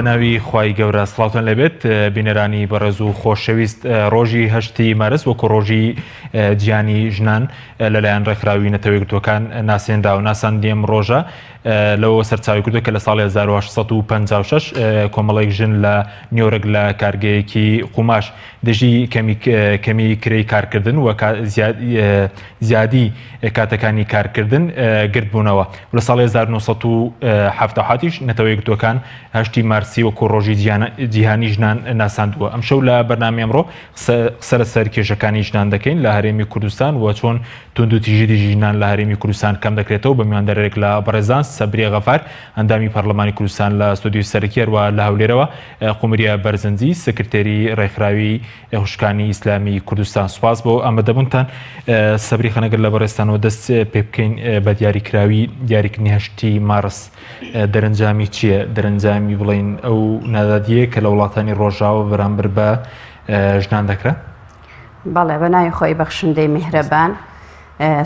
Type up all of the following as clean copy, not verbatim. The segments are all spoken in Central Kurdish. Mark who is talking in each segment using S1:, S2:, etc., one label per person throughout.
S1: بەناوی خوای گەورە سڵاوتان لێبێت بینەرانی بەڕێز و خۆشەویست ڕۆژی هەشتی مارس وەکو ڕۆژی جیهانی ژنان لەلایەن ڕێکخراوی نەتەوەیەکگرتووەکان ناسێنرا و ناساندنی ئەم ڕۆژە لەوە سەرچاوی کردو کە لە ساڵی 1956 کۆمەڵێک ژن لە نیۆرک لە کارگەیەکی قوماش دژی کەمی کرێی کارکردن و زیادی کاتەکانی کارکردن گردبوونەوە. لە ساڵی 1977 یش نەتەوە یەکگرتووەکان هەشتی مارسی وەکو ڕۆژی جیهانی ژنان ناساندووە. ئەمشەو لە بەرنامەی ئەمڕۆ قسە لەسەر کێشەکانی ژنان دەکەین لە هەرێمی کوردستان و چۆن توندوتیژی دژی ژنان لە هەرێمی کوردستان کەم دەکرێتەوە بە میواندارێک لە بەڕێزان سەبریە غەفار ئەندامی پەرلەمانی کوردستان لە ستۆدیۆی سەرەکی هەروە لە هەولێرەوە قومریە بەرزنجی سکرتێری ڕێکخراوی خوشکانی ئیسلامی کوردستان. سوپاس بۆ ئامادەبوونتان. سەبری خەنەگەر لە بەڕێزتانەوە دەست پێ بکەین بە دیاریکراوی دیاریکردنی هەشتی مارس دەرەنجامی چییە؟ دەرەنجامی بڵین ئەو نادادیە کە لە وڵاتانی ڕۆژاوە بەرامبەر بە ژنان دەکرا؟
S2: بەڵێ بە ناوی خۆی بەخشندەی میهرەبان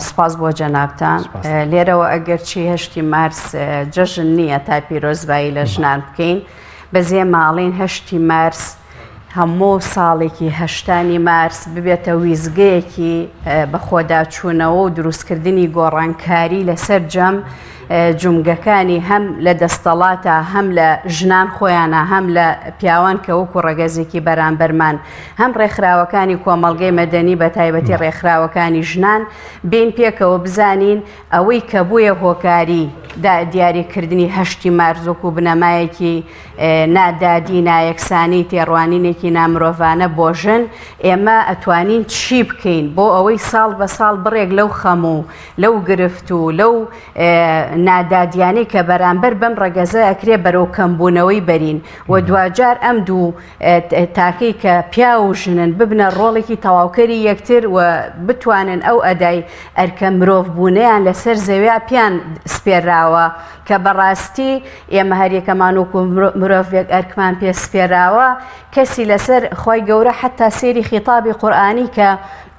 S2: سپاس بۆ جەنابتان لێرەوە ئەگەرچی هەشتی مارس جەژن نییە تا پیرۆزبایی لە ژنان بکەین بەزێ ماڵین هەشتی مارس هەموو ساڵێکی هەشتانی مارس ببێتە ویزگەیەکی بەخۆداچوونەوە و دروستکردنی گۆڕانکاری لەسەر جەم جومگەکانی هەم لە دەستەڵاتە هەم لە ژنان خۆیانە هەم لە پیاوان کە وەکو ڕەگەزێکی بەرامبەرمان هەم ڕێکخراوەکانی کۆمەڵگەی مەدەنی بە تایبەتی ڕێکخراوەکانی ژنان بین پێکەوە بزانین ئەوەی کە بوویە هۆکاری دیاریکردنی هەشتی مارس وەکو بنەمایەکی نادادی، نایەکسانی، تێڕوانینێکی نامرۆڤانە بۆ ژن، ئێمە ئەتوانین چی بکەین بۆ ئەوەی ساڵ بە ساڵ بڕێک لەو خەم و لەو گرفت و لەو نادادیانەی کە بەرامبەر بەم ڕەگەزە ئەکرێ بەرەو کەمبوونەوەی بەرین و دواجار ئەم دوو تاکەی کە پیاو و ژنن ببنە ڕۆڵێکی تەواوکەری یەکتر و بتوانن ئەو ئەدای ئەرکە مرۆڤبوونەیان لەسەر زەویا پێیان سپێراوە کە بەڕاستی ئێمە هەریەکەمان وەکو مرۆڤێک ئەرکمان پێ سپێراوە کەسی لەسەر خی گەورە حتا سێری خیتابی قورئانی کە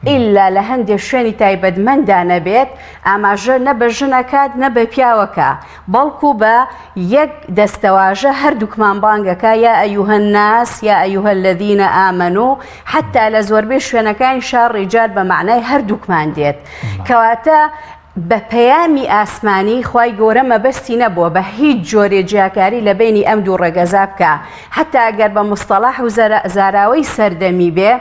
S2: ئیلا لە هەندێک شوێنی تایبەتمەندا نەبێت ئاماژە نە بە ژنەکات نە بە پیاوەکە بەڵکو بە یەک دەستەواژە هەردووکمان بانگەکە یا ئەیوهە الناس یا ئەیوهە الذین آمنوا حتا لە زۆربەی شوێنەکانی شار ڕیجال بە مەعنای هەردووکمان دێت کەواتە بە پەیامی ئاسمانی خوای گەورە مەبەستی نەبووە بە هیچ جۆرێ جیاکاری لە بەینی ئەم دوو ڕەگەزا بکا حەتا گەر بە مستەڵاح و زاراوەی سەردەمی بێ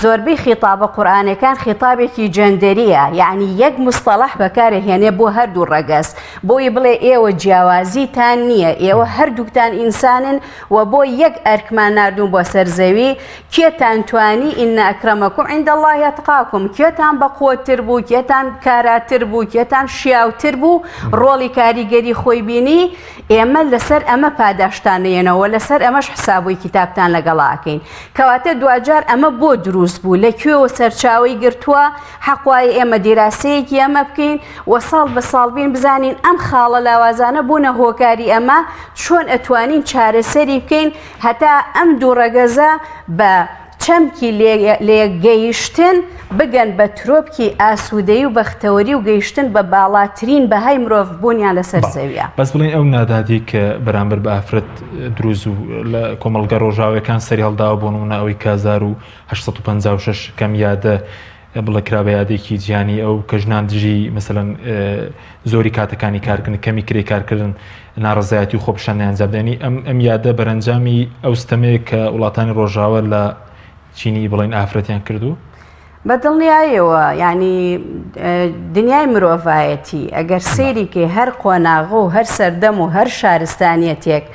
S2: زۆربەی خیتابە قورئانەکان خیتابێکی جێندەریە یەعنی یەک مستەڵاح بەکارەهێنێ بۆ هەردوو ڕەگەز بۆی بڵێ ئێوە جیاوازیتان نییە ئێوە هەردووکتان ئینسانن و بۆ یەک ئەرکمان ناردوون بۆ سەر زەوی کێتان توانی ان اکرمکم عند اللە اتقاکم کێتان بەقوەتتر بوو کێتان کاراتر بوو کێتان شیاوتر بوو ڕۆڵی کاریگەری خۆی بینی ئێمە لەسەر ئەمە پاداشتان نێنەوە لەسەر ئەمەش حسابووی کتابتان لەگەڵا ئەکەین کەواتە دواجار ئەمە بۆ دروست بوو لە کوێوە سەرچاوەی گرتووە حەق وایە ئێمە دیراسەیەکی ئەمە بکەین و ساڵ بە ساڵ بین بزانین ئەم خاڵە لاوازانە بوونە هۆکاری ئەمە چۆن ئەتوانین چارەسەری بکەین هەتا ئەم دوو ڕەگەزە بە چەمکی لەیەکگەیشتن بگەن بە ترۆپکی ئاسوودەیی و بەختەوەری و گەیشتن بە باڵاترین بەهای مرۆڤبوونیان لەسەر زەویە.
S1: بەس بڵێین ئەو نادادیەی کە بەرامبەر بە ئافرەت دروست و لە کۆمەڵگە ڕۆژاوایەکان سەری هەڵداوە بۆ نموونە ئەوەی کە 1856 کەم یادە بڵێ کرا بە یادێکی جیهانی ئەو کە ژنان دژی مەسەلەن زۆری کاتەکانی کارکردن کەمی کرێ کارکردن ناڕزایەتی و خۆپیشاندان ئەنجام دانی ئەم ئەم یادە بەرەنجامی ئەو ستەمەیە کە وڵاتانی ڕۆژاوە لە چینی بڵێن ئافرەتیان کردو
S2: بە دڵنیایەوە یعنی دنیای مرۆڤایەتی ئەگەر سەیریکەی هەر قۆناغ و هەر سەردەم و هەر شارستانیەتێک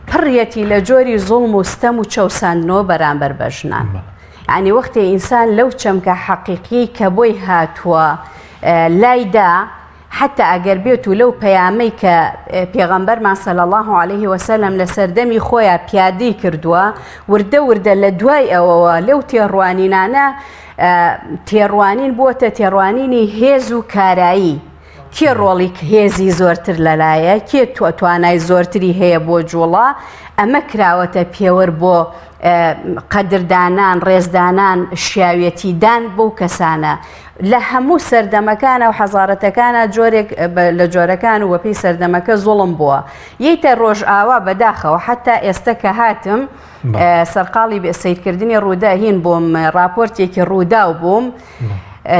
S2: پڕیەتی لە جۆری زوڵم و ستەم و چەوساندنەوە بەرامبەر بە ژنان. یانی وەختێ ئینسان لەو چەمکە حەقیقیەی کە بۆی هاتووە لایدا حتا ئەگەر بێت و لەو پەیامەی کە پێغەمبەرمان صلی الله علیه وسلم لە سەردەمی خۆیان پیادەی کردووە وردە وردە لە دوای ئەوەوە لەو تێڕوانینانە تێڕوانین بووەتە تێڕوانینی هێز و کارایی. کێ ڕۆڵی هێزی زۆرتر لەلایە، کێ توانای زۆرتری هەیە بۆ جوڵە، ئەمە کراوەتە پێوەر بۆ قەدردانان، ڕێزدانان، شیاویەتی دان بەو کەسانە. لە هەموو سەردەمەکانە و حەزارەتەکانە جۆرێک لە جۆرەکان و بەپێی سەردەمەکە زوڵم بووە. یەیتە ڕۆژئاوا بەداخەوە حەتا ئێستە کە هاتم سەرقاڵی سەیرکردنی ڕوودا هین بووم ڕاپۆرتێکی ڕووداو بووم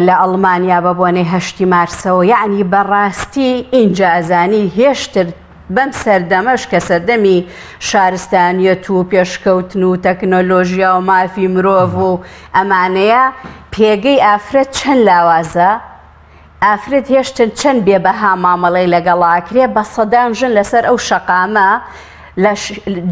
S2: لە ئەڵمانیا بە بۆنەی هەشتی مارسەوە یعنی بەڕاستی ئینجا ئەزانی هێشتر بەم سەردەمەش کە سەردەمی شارستانیەت و پێشکەوتن و تەکنۆلۆژیا و مافی مرۆڤ و ئەمانەیە پێگەی ئافرەت چەند لاوازە ئافرەت هێشتن چەند بێ بەها مامەڵەی لەگەڵا ئەکرێ بە سەدان ژن لەسەر ئەو شەقامە لە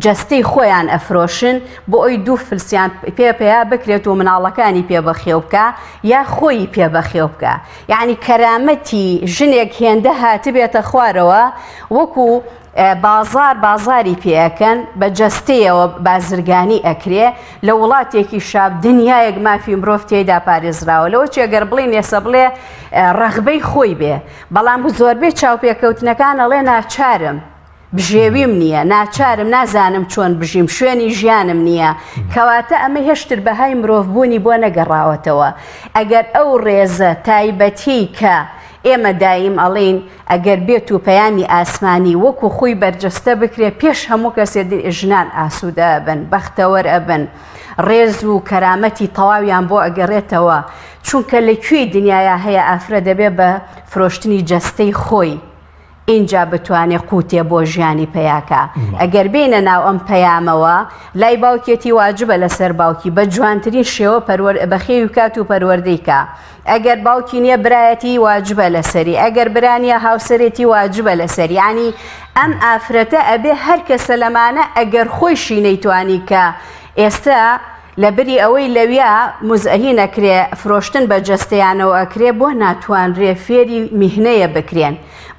S2: جەستەی خۆیان ئەفرۆشن بۆ ئەوی دوو فلسیان پێ پەیا بکرێت و مناڵەکانی پێ بەخێو بکا یا خۆی پێ بەخێو بکا یعنی کەرامەتی ژنێک هێندە هاتبێتە خوارەوە وەکو بازاڕ بازاری پێ ئەکەن بە جەستەیەوە بازرگانی ئەکرێ لە وڵاتێکیشا دنیایەک مافی مرۆڤ تێیدا پارێزراوە لەوە چێ گەر بڵێین ئێسە بڵێ ڕەغبەی خۆی بێ بەڵام زۆربەی چاوپێکەوتنەکان ئەڵێ ناچارم بژێویم نییە ناچارم نازانم چۆن بژیم شوێنی ژیانم نییە کەواتە ئەمە هێشتر بەهای مرۆڤبوونی بۆ نەگەڕاوەتەوە ئەگەر ئەو ڕێزە تایبەتی کە ئێمە دایم ئەڵێین ئەگەر بێت و پەیامی ئاسمانی وەکو خۆی بەرجەستە بکرێ پێش هەموو کەسێ ژنان ئاسوودە ئەبن، بەختەوەر ئەبن، ڕێز و کەرامەتی تەواویان بۆ ئەگەڕێتەوە، چونکە لە کوێی دنیایا هەیە ئافرەت دەبێ بە فرۆشتنی جەستەی خۆی ئینجا بتوانێ قوتێ بۆ ژیانی پەیاکا. ئەگەر بێینە ناو ئەم پەیامەوە لای باوکێتی واجبە لەسەر باوکی بە جوانترین شێوە پەروەر بەخێوی بکات و پەروەردەی کا. ئەگەر باوکی نیە برایەتی واجبە لەسەری ئەگەر برا نیە هاوسەرێتی واجبە لەسەری یانی ئەم ئافرەتە ئەبێ هەر کەسە لەمانە ئەگەر خۆیشی نەیتوانی کە ئێستا لەبری ئەوەی لەویا موزئەهی نەکرێ فرۆشتن بە جەستەیانەوە ئەکرێ بۆ ناتوانرێ فێری میهنەیە بکرێن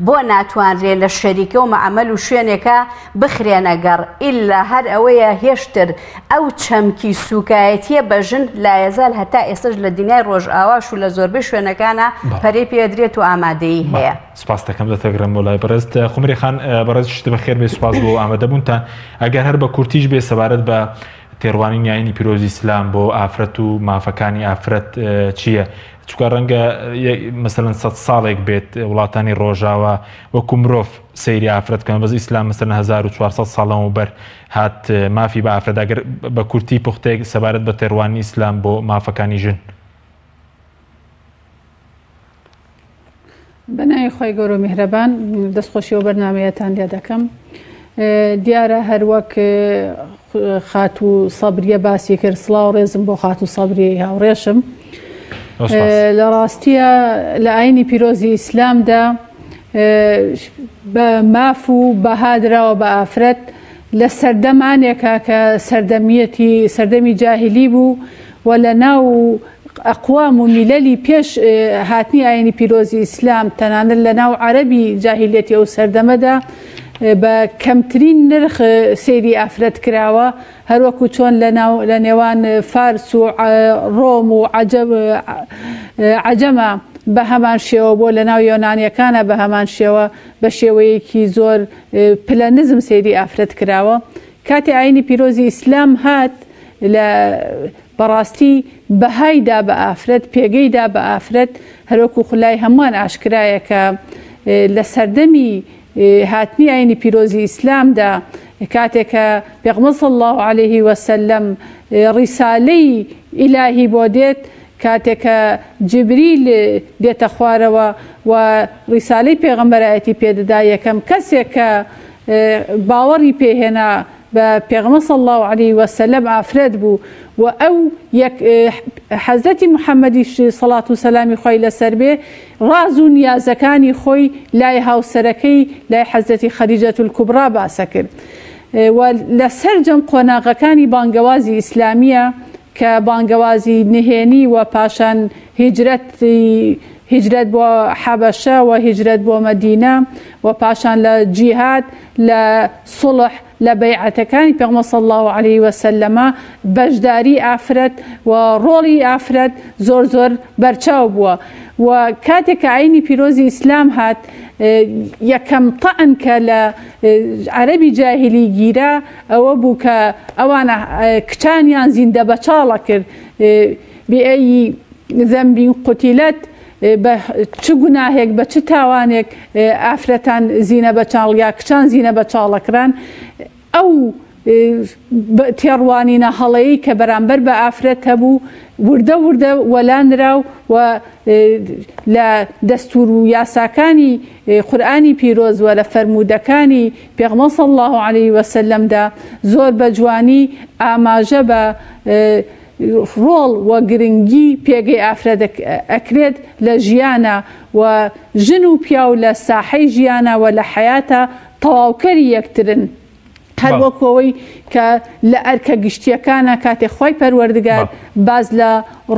S2: بۆ ناتوانرێ لە شەریکە و مەعمەل و شوێنێکا بخرێنە گەڕ ئیلا هەر ئەوەیە هێشتر ئەو چەمکی سوکایەتیە بە ژن لایەزال هەتا ئێستەش لە دنیای ڕۆژئاواش و لە زۆربەی شوێنەکانا پەرەی پێدرێت و ئامادەیی هەیە.
S1: سپاست دەکەم دەتەگرم بۆ لای بەڕێزت خومری خان بەڕێزیشت بەخێر بێی سپاس بۆ ئامادەبوونتان ئەگەر هەر بە کورتیش بێ سەبارەت بە تێڕوانینی ئاینی پیرۆزی ئیسلام بۆ ئافرەت و مافەکانی ئافرەت چییە؟ چونکە ڕەنگە مەسەلەن سە ساڵێک بێت وڵاتانی ڕۆژاوا وەکو مرۆڤ سەیری ئافرەت بکەن بەس ئیسلام مەسەلەن 1400 ساڵ لەمەوبەر هات مافی بە ئافرەت ئەگەر بە کورتی پوختەیەک سەبارەت بە تێڕوانینی ئیسلام بۆ مافەکانی ژن.
S3: بە ناوی خوای گەورە و میهرەبان دەستخۆشی ئەو بەرنامەیەتان لێ دەکەم. دیارە هەروەک خاتوو سەبریە باسی کرد سڵاو ڕێزم بۆ خاتوو سەبریەی هاوڕێشم لە ڕاستیە لە ئاینی پیرۆزی ئیسلامدا بە ماف و بەها دراوە بە ئافرەت لە سەردەمانێکا کە سەردەمیەتی سەردەمی جاهلی بوو و لە ناو ئەقوام و میللی پێش هاتنی ئاینی پیرۆزی ئیسلام تەنانەت لە ناو عەرەبی جاهیلیەتی ئەو سەردەمەدا بە کەمترین نرخ سەیری ئافرەت کراوە هەروەکو چۆن لە ناو لە نێوان فارس و ڕۆم و عەجەم عەجەمە بە هەمان شێوە بۆ لە ناو یۆنانیەکانە بە هەمان شێوە بە شێوەیەکی زۆر پلە نزم سەیری ئافرەت کراوە کاتێ ئاینی پیرۆزی ئیسلام هات لە بەڕاستی بەهای دا بە ئافرەت، پێگەی دا بە ئافرەت، هەروەکو خولای هەمووان ئاشکرایە کە لە سەردەمی هاتنی ئاینی پیرۆزی ئیسلامدا کاتێ کە پێغمبەر صلی اللە علیه و سلم ڕیسالەی ئیلاهی بۆ دێت کاتێ کە جبریل دێتە خوارەوە و ڕیسالەی پێغەمبەرایەتی پێدەدا یەکەم کەسێک کە باوەڕی پێهێنا بە پێغەمبەر صلی اللە علیە و سلم ئافرەت بوو و ئەو یەک حەزرەتی محمدیش سەڵات و سەلامی خوای لەسەر بێ ڕاز و نیازەکانی خۆی لای هاوسەرەکەی لای حەزرەتی خەدیجە الکبری باسە کرد و لە سەرجەم قۆناغەکانی بانگەوازی ئیسلامیە کە بانگەوازی نهێنی و پاشان هیجرەت هیجرەت بۆ حەبەشە و هیجرەت بۆ مەدینە و پاشان لە جیهاد لە سوڵح. لە بەیعەتەکانی پێغەمبەر صلی اللە علیە وسلم بەشداری ئافرەت و ڕۆڵی ئافرەت زۆر زۆر بەرچاو بووە و کاتێک کە ئاینی پیرۆزی ئیسلام هات یەکەم تەعن کە لە عەرەبی جاهیلی گیرا ئەوە بوو کە ئەوان کچانیان زیندە بەچاڵە کرد بئەی ذنب قتلت بە چ گوناهێک بە چ تاوانێک ئافرەتان زینە بەچاڵ یا کچان زینە بەچاڵەکران ئەو تێڕوانینە هەڵەیەی کە بەرامبەر بە ئافرەت هەبوو وردە وردە وەلا نرا و لە دەستور و یاساکانی قورئانی پیرۆز و لە فەرموودەکانی پێغمبەر صلی اللە علیه وسلم دا زۆر بە جوانی ئاماژە بە ڕۆڵ و گرنگی پێگەی ئافرەت ئەکرێت لە ژیانا و ژن و پیاو لە ساحەی ژیانا و لە حەیاتا تەواوکەری یەکترن هەر وەکو ئەوەی کە لە ئەرکە گشتیەکانە کاتێ خوای پەروەردگار باس لە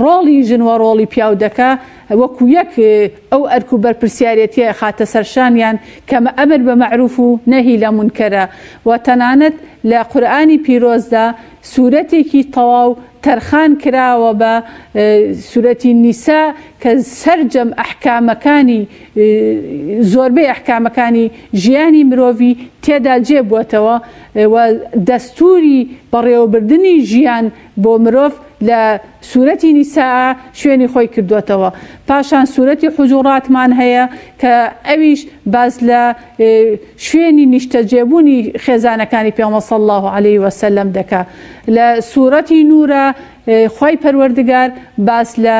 S3: ڕۆڵی ژن و ڕۆڵی پیاو دەکا وەکو یەک ئەو ئەرک و بەرپرسیارێتیە ئەخاتە سەر شانیان کە ئەمر بە مەعروف و نەهی لە مونکەرە و تەنانەت لە قورئانی پیرۆزدا سورەتێکی تەواو تەرخان کراوە بە سورەتی نیسا کە سەرجەم ئەحکامەکانی زۆربەی ئەحکامەکانی ژیانی مرۆڤی تێدا جێ بووەتەوە و دەستووری بەڕێوەبردنی ژیان بۆ مرۆڤ لە سورەتی نیساء شوێنی خۆی کردووەتەوە. پاشان سورەتی حوجوڕاتمان هەیە کە ئەویش باس لە شوێنی نیشتەجێبوونی خێزانەکانی پێغەمبەر صلی اللە علیە وسلم دەکا. لە سورەتی نورا خوای پەروەردگار باس لە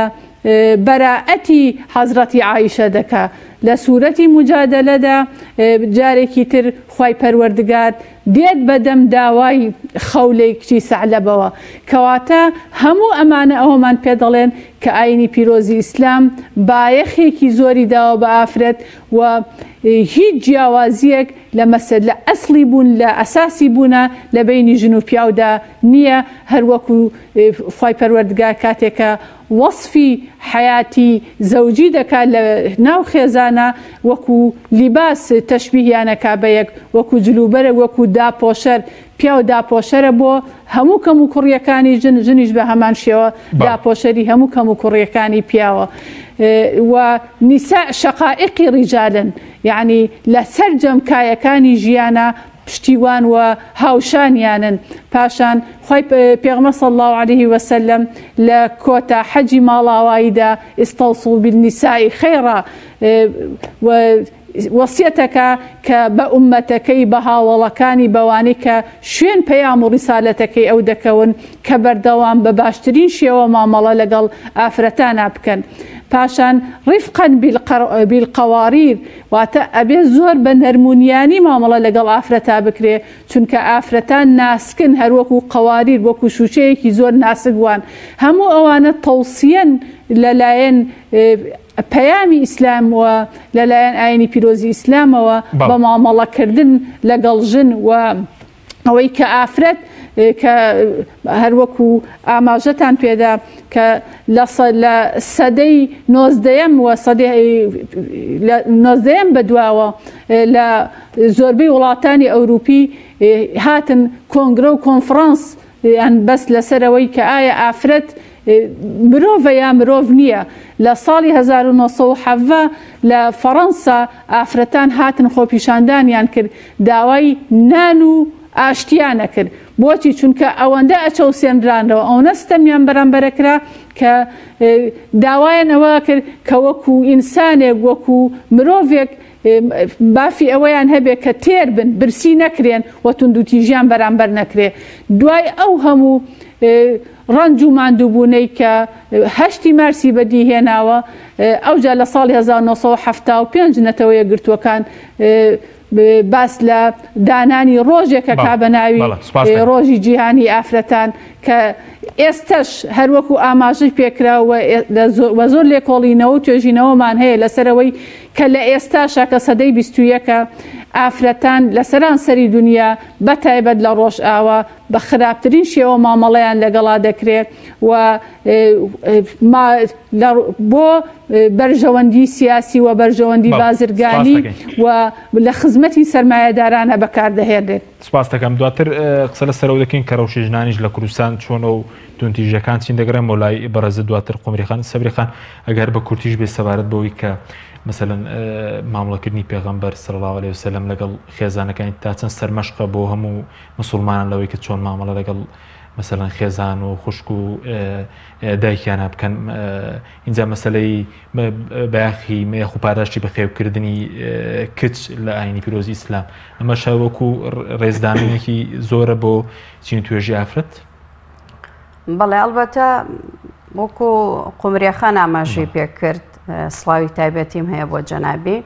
S3: بەرائەتی حەزرەتی عائیشە دەکا. لە سورەتی موجادەلەدا جارێکی تر خوای پەروەردگار دێت بەدەم داوای خەولەی کچی سەعلەبەوە. کەواتە هەموو ئەمانە ئەوەمان پێ دەڵێن کە ئاینی پیرۆزی ئیسلام بایەخێکی زۆری داوە بە ئافرەت و هیچ جیاوازیەک لە مەسەلە ئەسڵی بوون لە ئەساسی بوونە لە بەینی ژن و پیاودا نیە هەروەکو خوای پەروەردگار کاتێک کە وەسفی حەیاتی زەوجی دەکات لە ناو خێزانا وەکو لیباس تەشبیهیان ئەکا بە یەک وەکو جلوبەرگ وەکو داپۆشەر پیاو داپۆشەرە بۆ هەموو کەموکوڕیەکانی ژن ژنیش بە هەمان شێوە داپۆشەری هەموو کەموکوڕیەکانی پیاوە و نیساء شەقائیقی ڕیجالن یەعنی لە سەرجەم کایەکانی ژیانا پشتیوان و هاوشانیانن پاشان خوای پێغمبەر صلی اللە علیه وسلم لە کۆتا حەجی ماڵاواییدا استوصوا بالنساء خیرا و وەسیەتەکە کە بە ئوممەتەکەی بە هاوەڵەکانی بەوانەی کە شوێن پەیام و ڕیسالەتەکەی ئەو دەکەون کە بەردەوام بە باشترین شێوە مامەڵە لەگەڵ ئافرەتانا بکەن پاشان رفقا بالقواریر واتە ئەبێ زۆر بە نەرمونیانی مامەڵە لەگەڵ ئافرەتا بکرێ چونکە ئافرەتان ناسکن هەروەکو قەواریر وەکو شوشەیەکی زۆر ناسک وان هەموو ئەوانە تەوسیەن لەلایەن پەیامی ئیسلام و لەلایەن ئاینی پیرۆزی ئیسلامەوە بە مامەڵەکردن لەگەڵ ژن و ئەوەی کە ئافرەت کە هەروەکو ئاماژەتان پێدا کە لە سەدەی نۆزدەیەم و سەدەی نۆزدەیەم بەدواوە لە زۆربەی وڵاتانی ئەوروپی هاتن کۆنگرە و کۆنفرانس یان بەس لەسەر ئەوەی کە ئایا ئافرەت مرۆڤە یا مرۆڤ نییە. لە ساڵی 1917 لە فەڕەنسا ئافرەتان هاتن خۆپیشاندانیان کرد داوای نان و ئاشتیان ئەکرد. بۆچی؟ چونکە ئەوەندە ئەچەوسێنرانەوە ئەوەنە ستەمیان بەرامبەر ئەکرا کە داوایان ئەوە ئەکرد کە وەکو ئینسانێک وەکو مرۆڤێک مافی ئەوەیان هەبێ کە تێر بن، برسی نەکرێن و توندوتیژیان بەرامبەر نەکرێ. دوای ئەو هەموو ڕەنج و ماندووبوونەی کە هەشتی مارسی بەدی هێناوە، ئەوجا لە ساڵی 1975 نەتەوە یەکگرتووەکان باس لە دانانی ڕۆژێک ئەکا بە ناوی ڕۆژی جیهانی ئافرەتان کە ئێستەش هەر وەکو ئاماژەی پێکرا و زۆر لێکۆڵینەوە و توێژینەوەمان هەیە لەسەر ئەوەی کە لە ئێستاشا کە سەدەی 21ە ئافرەتان لە سەرانسەری دونیا بە تایبەت لە ڕۆژئاوا بە خراپترین شێوە مامەڵەیان لەگەڵا دەکرێ و بۆ بەرژەوەندی سیاسی و بەرژەوەندی بازرگانی و لە خزمەتی سەرمایەدارانە بەکاردەهێنرێت.
S1: سپاست دەکەم. دواتر قسە لەسەر ئەوە دەکەین کە ڕەوشی ژنانیش لە کوردستان چۆنە و توندتیژیەکان چین. دەگەڕێمەوە لای بەڕێزت دواتر قومری خان. سەبری خان ئەگەر بە کورتیش بێ سەبارەت بەوەی کە مەسەلەن مامەڵەکردنی پێغەمبەر صلی الله علیه وسلم لەگەڵ خێزانەکانی تا چەند سەرمەشقە بۆ هەموو مسوڵمانان لەوەی کە چۆن مامەڵە لەگەڵ مەسەلەن خێزان و خوشک و دایکیانە بکەن اینجا مەسلەی بایەخی یاخو پاداشتی بەخێوکردنی کچ لە ئاینی پیرۆزی ئیسلام ئەمەش وەکو ڕێزدانێکی زۆرە بۆ چین توێژی ئافرەت.
S2: بەڵێ ئەڵبەتە وەکو قمریەخان ئاماژەی پێکرد سڵاوی تایبەتیم هەیە بۆ جەنابی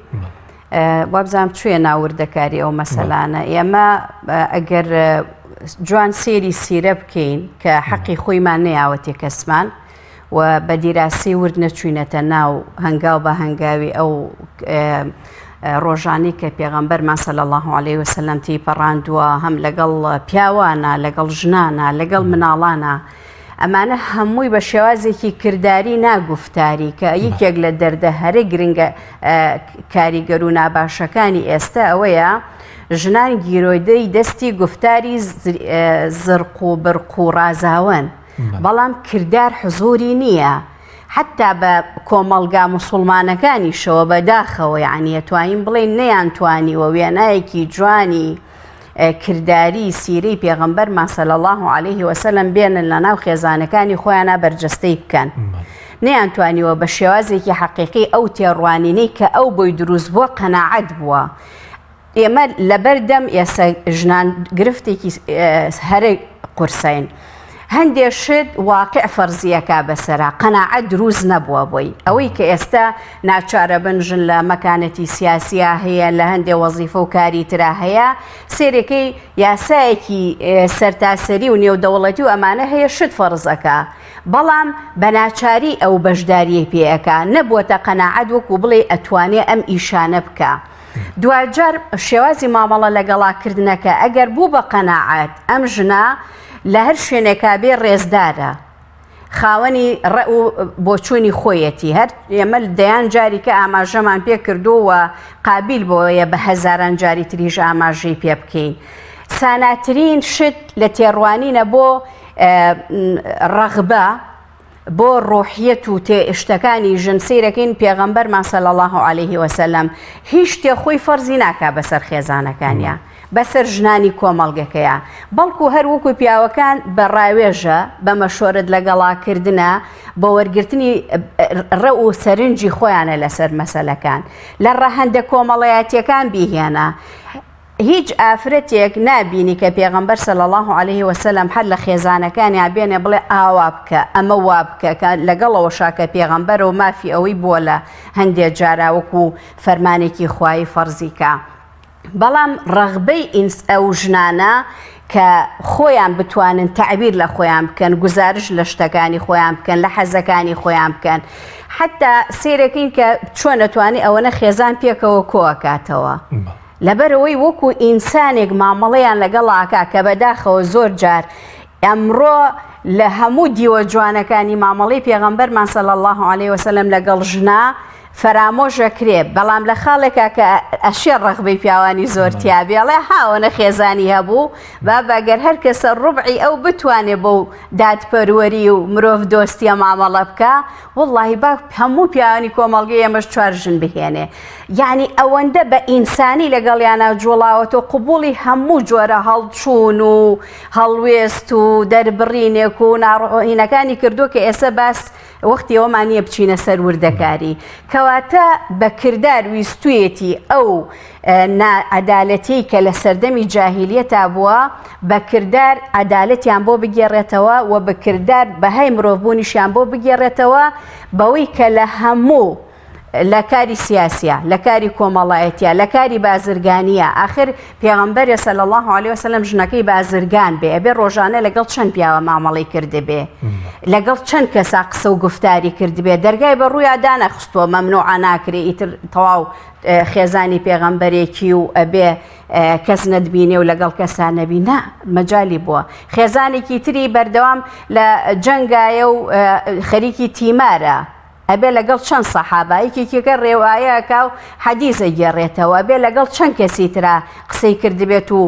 S2: وابزانام چوێ ناوردەکاری ئەو مەسەلانە ئێمە ئەگەر جوان سێری سیرە بکەین کە حەقی خۆیمان نەیاوەتێ کەسمان و بە دیراسی ورد نەچوینەتە ناو هەنگاو بە هەنگاوی ئەو ڕۆژانی کە پێغەمبەرمان صلی الله علیه وسلم تێیپەڕاندووە هەم لەگەڵ پیاوانە لەگەڵ ژنانە لەگەڵ مناڵانە ئەمانە هەمووی بە شێوازێکی کرداری ناگوفتاری کە یەکێک لە دەردە هەرە گرنگە کاریگەر و ناباشەکانی ئێستا ئەوەیە ژنان گیرۆدەی دەستی گفتاری زرق و برق و ڕازاوەن بەڵام کردار حزوری نییە حتا بە کۆمەڵگا موسوڵمانەکانیشەوە بە داخەوە یعنی ئەتوانین بڵێین نەیانتوانیوە وێنایەکی جوانی کرداری سیرەی پێغەمبەرمان صلی الله علیه وسلم بێنن لە ناو خێزانەکانی خۆیانە بەرجەستەی بکەن. نەیانتوانیوە بە شێوازێکی حەقیقی ئەو تێڕوانینەی کە ئەو بۆی دروست بووە قەناعەت بووە. ئێمە لەبەر دەم ئێسە ژنان گرفتێکی هەرە قورسین. هەندێ شت واقع فەرزیەکا بەسەرا قەناعەت دروست نەبووە بۆی ئەوەی کە ئێستا ناچارە بن ژن لە مەکانەتی سیاسیا هەیە لە هەندێ وەزیفە و کاری ترا هەیە سێرەکەی یاسایەکی سەرتاسەری و نێودەوڵەتی و ئەمانە هەیە شت فەرزەکە بەڵام بە ناچاری ئەو بەشداریی پێەکە نەبووەتە قەناعەت وەکو بڵێ ئەتوانێ ئەم ئیشانە بکە. دواجار شێوازی مامەڵە لەگەڵا کردنەکە ئەگەر بوو بە قەناعەت ئەم ژنە لە هەر شوێنێکا بێ ڕێزدارە خاوەنی ڕەئ و بۆچوونی خۆیەتی هەر ئێمە دەیان جاری کە ئاماژەمان پێ کردووە و قابیل بۆیە بە هەزاران جاری تریش ئاماژەی پێ بکەین ساناترین شت لە تێڕوانینە بۆ ڕەغبە بۆ ڕۆحیەت و تێ شتەکانی ژن سەیرەکەین پێغەمبەرمان صلی اللە علیه وسلم هیچ شتێ خۆی فەرزی ناکا بەسەر خێزانەکانیا بەسەر ژنانی کۆمەڵگەکەیا بەڵکو هەر وەکو پیاوەکان بە ڕاوێژە بە مەشۆرت لەگەڵا کردنە بە وەرگرتنی ڕە و سەرنجی خۆیانە لەسەر مەسەلەکان لە ڕەهەندە کۆمەڵایەتیەکان بیهێنە هیچ ئافرەتێک نابینی کە پێغەمبەر صلی اللە علیه وسلم هەر لە خێزانەکانیا بێنێ بڵێ ئاوا بکە ئەمە وا بکە کە لەگەڵەوەشا کە پێغەمبەرە و مافی ئەوەی بووە لە هەندێ جارا وەکو فەرمانێکی خوایی فەرزی کا بەڵام ڕەغبەی ئینس ئەو ژنانە کە خۆیان بتوانن تەعبیر لە خۆیان بکەن گوزارش لە شتەکانی خۆیان بکەن لە حەزەکانی خۆیان بکەن حتا سێرەکەین کە چۆن ئەتوانێ ئەوەنە خێزان پێکەوە کۆئەکاتەوە لەبەرئەوەی وەکو ئینسانێک مامەڵەیان لەگەڵا ئەکا کە بەداخەوە زۆر جار ئەمڕۆ لە هەموو دیوە جوانەکانی مامەڵەی پێغەمبەرمان صلی اللە علیه وسلم لەگەڵ ژنا فەرامۆش ئەکرێ بەڵام لە خاڵێکا کە ئەشێ ڕەغبەی پیاوانی زۆر تیابێ ئەڵێ ها ئەوەنە خێزانی هەبوو بابە گەر هەر کەسە ڕوبعی ئەو بتوانێ بەو دادپەروەری و مرۆڤ دۆستیە مامەڵە بکا وەڵاهی با هەموو پیاوانی کۆمەڵگەی ئێمەش چوار ژن بهێنێ یعنی ئەوەندە بە ئینسانی لەگەڵیانە جوڵاوەتەوە قوبوڵی هەموو جۆرە هەڵچوون و هەڵوێست و دەربڕینێک و ناڕۆهینەکانی کردووە کە ئێستا باس وەختی ئەوەمان نییە بچینە سەر وردەکاری کەواتە بە کردار ویستویەتی ئەو ناعەدالەتیەی کە لە سەردەمی جاهیلیەتا بووە بە کردار عەدالەتیان بۆ بگێڕێتەوە و بە کردار بەهای مرۆڤبوونیشیان بۆ بگێڕێتەوە بەوەی کە لە هەموو لە کاری سیاسیا، لە کاری کۆمەڵایەتیا، لە کاری بازرگانیا، ئاخر پێغەمبەرێ صلی اللە علیە وسلم ژنەکەی بازرگان بێ ئەبێ ڕۆژانە لەگەڵ چەند پیاوە مامەڵەی کردبێ، لەگەڵ چەند کەسا قسە و گوفتاری کردبێ، دەرگای بە ڕوویا دانەخستووە مەمنوعە ناکرێ ئیتر تەواو خێزانی پێغەمبەرێکی و ئەبێ کەس نەتبینێ و لەگەڵ کەسا نەبی نا مەجالی بووە خێزانێکی تری بەردەوام لە جەنگایە و خەریکی تیمارە ئەبێ لەگەڵ چەند سەحابە یەکێکیەکە ڕێوایە ئەکا و حەدیس ئەگێڕێتەوە ئەبێ لەگەڵ چەند کەسی ترا قسەی کردبێت و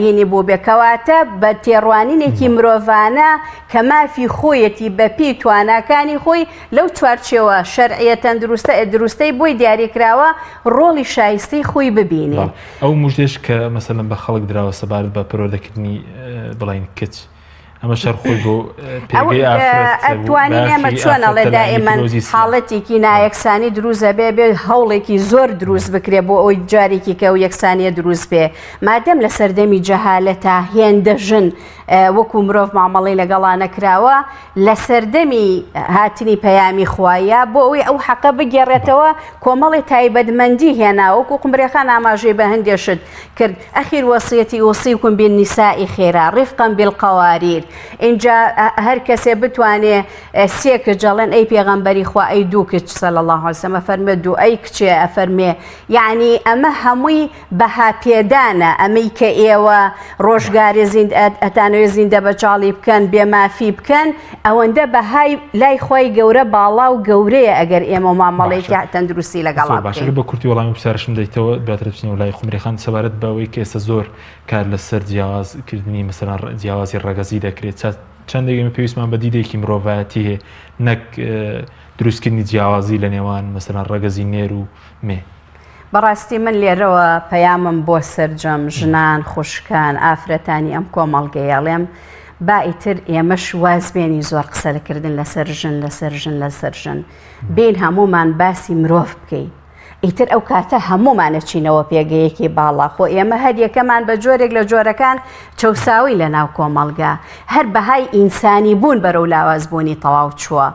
S2: یینی بووبێ کەواتە بە تێڕوانینێکی مرۆڤانە کە مافی خۆیەتی بە پێی تواناکانی خۆی لەو چوارچێوە شەرعیە تەندروستە دروستەی بۆی دیاریکراوە ڕۆڵی شایستەی خۆی ببینێ.
S1: ئەو مژدەش کە مەسەلەن بە خەڵک دراوە سەبارەت بە پەروەردەکردنی بڵێین کچ ئەمە شەر خۆی بۆ پێگەی ئافرەت
S2: ئەتوانین ئێمە چۆن ئەڵێ دائیمەن حاڵەتێکی نایەکسانی دروست ئەبێ بێ هەوڵێکی زۆر دروست بکرێ بۆ ئەوی جارێکی کە و یەکسانیە دروست بێ مادەم لە سەردەمی جەهالەتا هێندە ژن وەکو مرۆڤ مامەڵەی لەگەڵا نەکراوە لە سەردەمی هاتنی پەیامی خوایە بۆ ئەوەی ئەو حەقە بگێڕێتەوە کۆمەڵی تایبەتمەندی هێنا وەکو قمرێخان ئاماژەی بە هەندێ شت کرد اخیر وصیتی اوصیکم بالنساء خیرا رفقا بالقواریر ئینجا هەر کەسێ بتوانێ سێ کچ ئەڵێن ئەی پێغەمبەری خوا ئەی دوو کچ صلی الله علیه وسلم ئەفەرمێ دوو ئەی کچێ ئەفەرمێ یعنی ئەمە هەمووی بەها پێدانە ئەمەی کە ئێوە ڕۆژگارێ زیند ئەتانەوێ زیندە بەچاڵی بکەن بێ مافی بکەن ئەوەندە بەهای لای خوای گەورە باڵا و گەورەیە ئەگەر ئێمە مامەڵەیەکی تەندروستی لەگەڵا
S1: زۆر باشە
S2: بکەین.
S1: بە کورتی وەڵامی پرسیارەشم دەیتەوە دواتر بچینەوە لای خومری خان سەبارەت بەوەی کە ئێستا زۆر کار لەسەر جیاواز کردنی مەسەلەن جیاوازی ڕەگەزی دەکرێت چا چەندێک ئێمە پێویستمان بە دیدێکی مرۆڤایەتی هەیە نەک دروستکردنی جیاوازی لە نێوان مەسەلەن ڕەگەزی نێر و مێ.
S2: بەڕاستی من لێرەوە پەیامم بۆ سەرجەم ژنان، خوشکان، ئافرەتانی ئەم کۆمەڵگەیە ئەڵێم با ئیتر ئێمەش واز بێنی زۆر قسەکردن لەسەر ژن لەسەر ژن لەسەر ژن بین هەمومان باسی مرۆڤ بکەین ئیتر ئەو کاتە هەمومان ئەچینەوە پێگەیەکی باڵا خۆ ئێمە هەر یەکەمان بە جۆرێک لە جۆرەکان چەوساوەی لە ناو کۆمەڵگا هەر بەهای ئینسانی بوون بەرەو لاوازبوونی تەواو چووە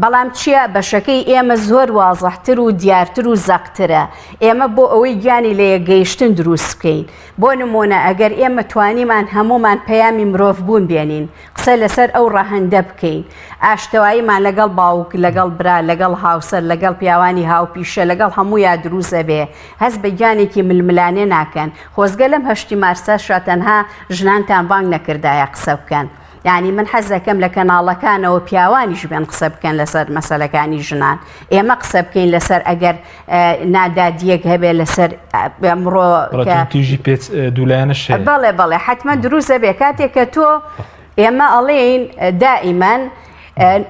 S2: بەڵام چیە بەشەکەی ئێمە زۆر وازحتر و دیارتر و زەقترە ئێمە بۆ ئەوەی گیانی لە یەکگەیشتن دروست بکەین بۆ نمونە ئەگەر ئێمە توانیمان هەموومان پەیامی مرۆڤ بوون بێنین قسە لەسەر ئەو ڕەهەندە بکەین ئاشتەواییمان لەگەڵ باوک لەگەڵ برا لەگەڵ هاوسەر لەگەڵ پیاوانی هاوپیشە لەگەڵ هەموویا دروست ئەبێ هەست بە گیانێکی ململانێ ناکەن خۆزگە لەم هەشتی مارسەشا تەنها ژنانتان بانگ نەکردایە قسە بکەن یانی من حەز دەکەم لە کەناڵەکانەوە پیاوانیش بێن قسە بکەن لەسەر مەسەلەکانی ژنان ئێمە قسە بکەین لەسەر ئەگەر نادادیەک هەبێ لەسەر ئەمڕۆ
S1: تیژی پێ دوولایەنە
S2: بەڵێ بەڵێ حتمما دروست ئەبێ کاتێک کە تۆ ئێمە ئەڵێین دائیمەن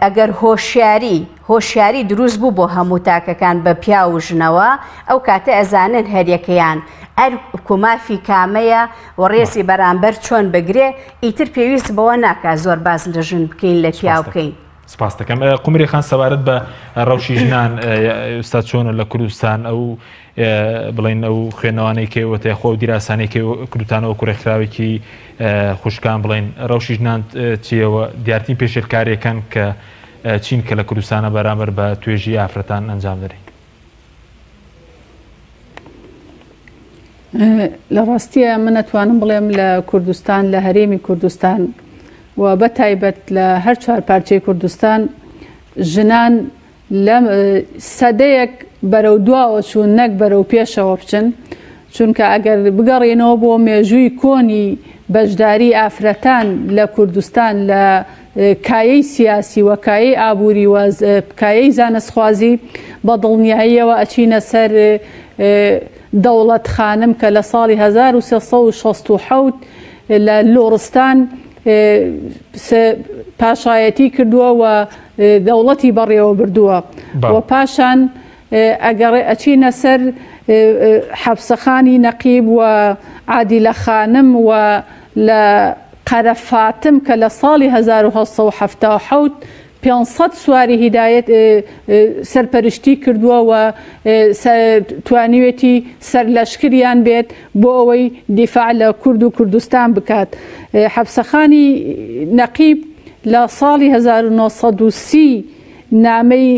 S2: ئەگەر هۆشیاری هۆشیاری دروست بوو بۆ هەموو تاکەکان بە پیاو و ژنەوە ئەو کاتە ئەزانن هەریەکەیان ئەرک و مافی کامەیە و ڕێزی بەرامبەر چۆن بگرێ ئیتر پێویست بەوە ناکا زۆر باس لە ژن بکەین لە پیاو بکەین.
S1: سپاست دەکەم قومری خان سەبارەت بە ڕەوشی ژنان ئێستا چۆنە لە کوردستان ئەو بڵین ئەو خوێنەوانەی کە ئێوە تێخۆ و دیراسانەی کە کردوتانەوە کوڕێکخراوێکی خوشکان بڵین ڕەوشی ژنان چیەوە دیارترین پێشێلکاریەکان کە چین کە لە کوردستانە بەرامبەر بە توێژی ئافرەتان ئەنجام دەرێن؟
S3: لە ڕاستیە من ئەتوانم بڵێم لە کوردستان لە هەرێمی کوردستان و بە تایبەت لە هەر چوار پارچەی کوردستان ژنان لە سەدەیەک بەرەو دواوە چوون نەک بەرەو پێشەوە بچن چونکە ئەگەر بگەڕێنەوە بۆ مێژووی کۆنی بەشداری ئافرەتان لە کوردستان لە کایەی سیاسی و کایەی ئابووری و کایەی زانستخوازی بە دڵنیاییەوە ئەچینە سەر دەوڵەت خانم کە لە ساڵی 1367 لە لوڕستان پاشایەتی کردووە و دەوڵەتی بەڕێوە بردووە و پاشان ئەگەڕێ ئەچینە سەر حەفسەخانی نەقیب و عادیلە خانم و لە قەرە فاتم کە لە ساڵی 1877 500 سواری هیدایەت سەرپەرشتی کردووە و توانیوێتی سەرلەشکریان بێت بۆ ئەوەی دیفاع لە کورد و کوردستان بکات. حەپسەخانی نەقیب لە ساڵی 1930. نامەی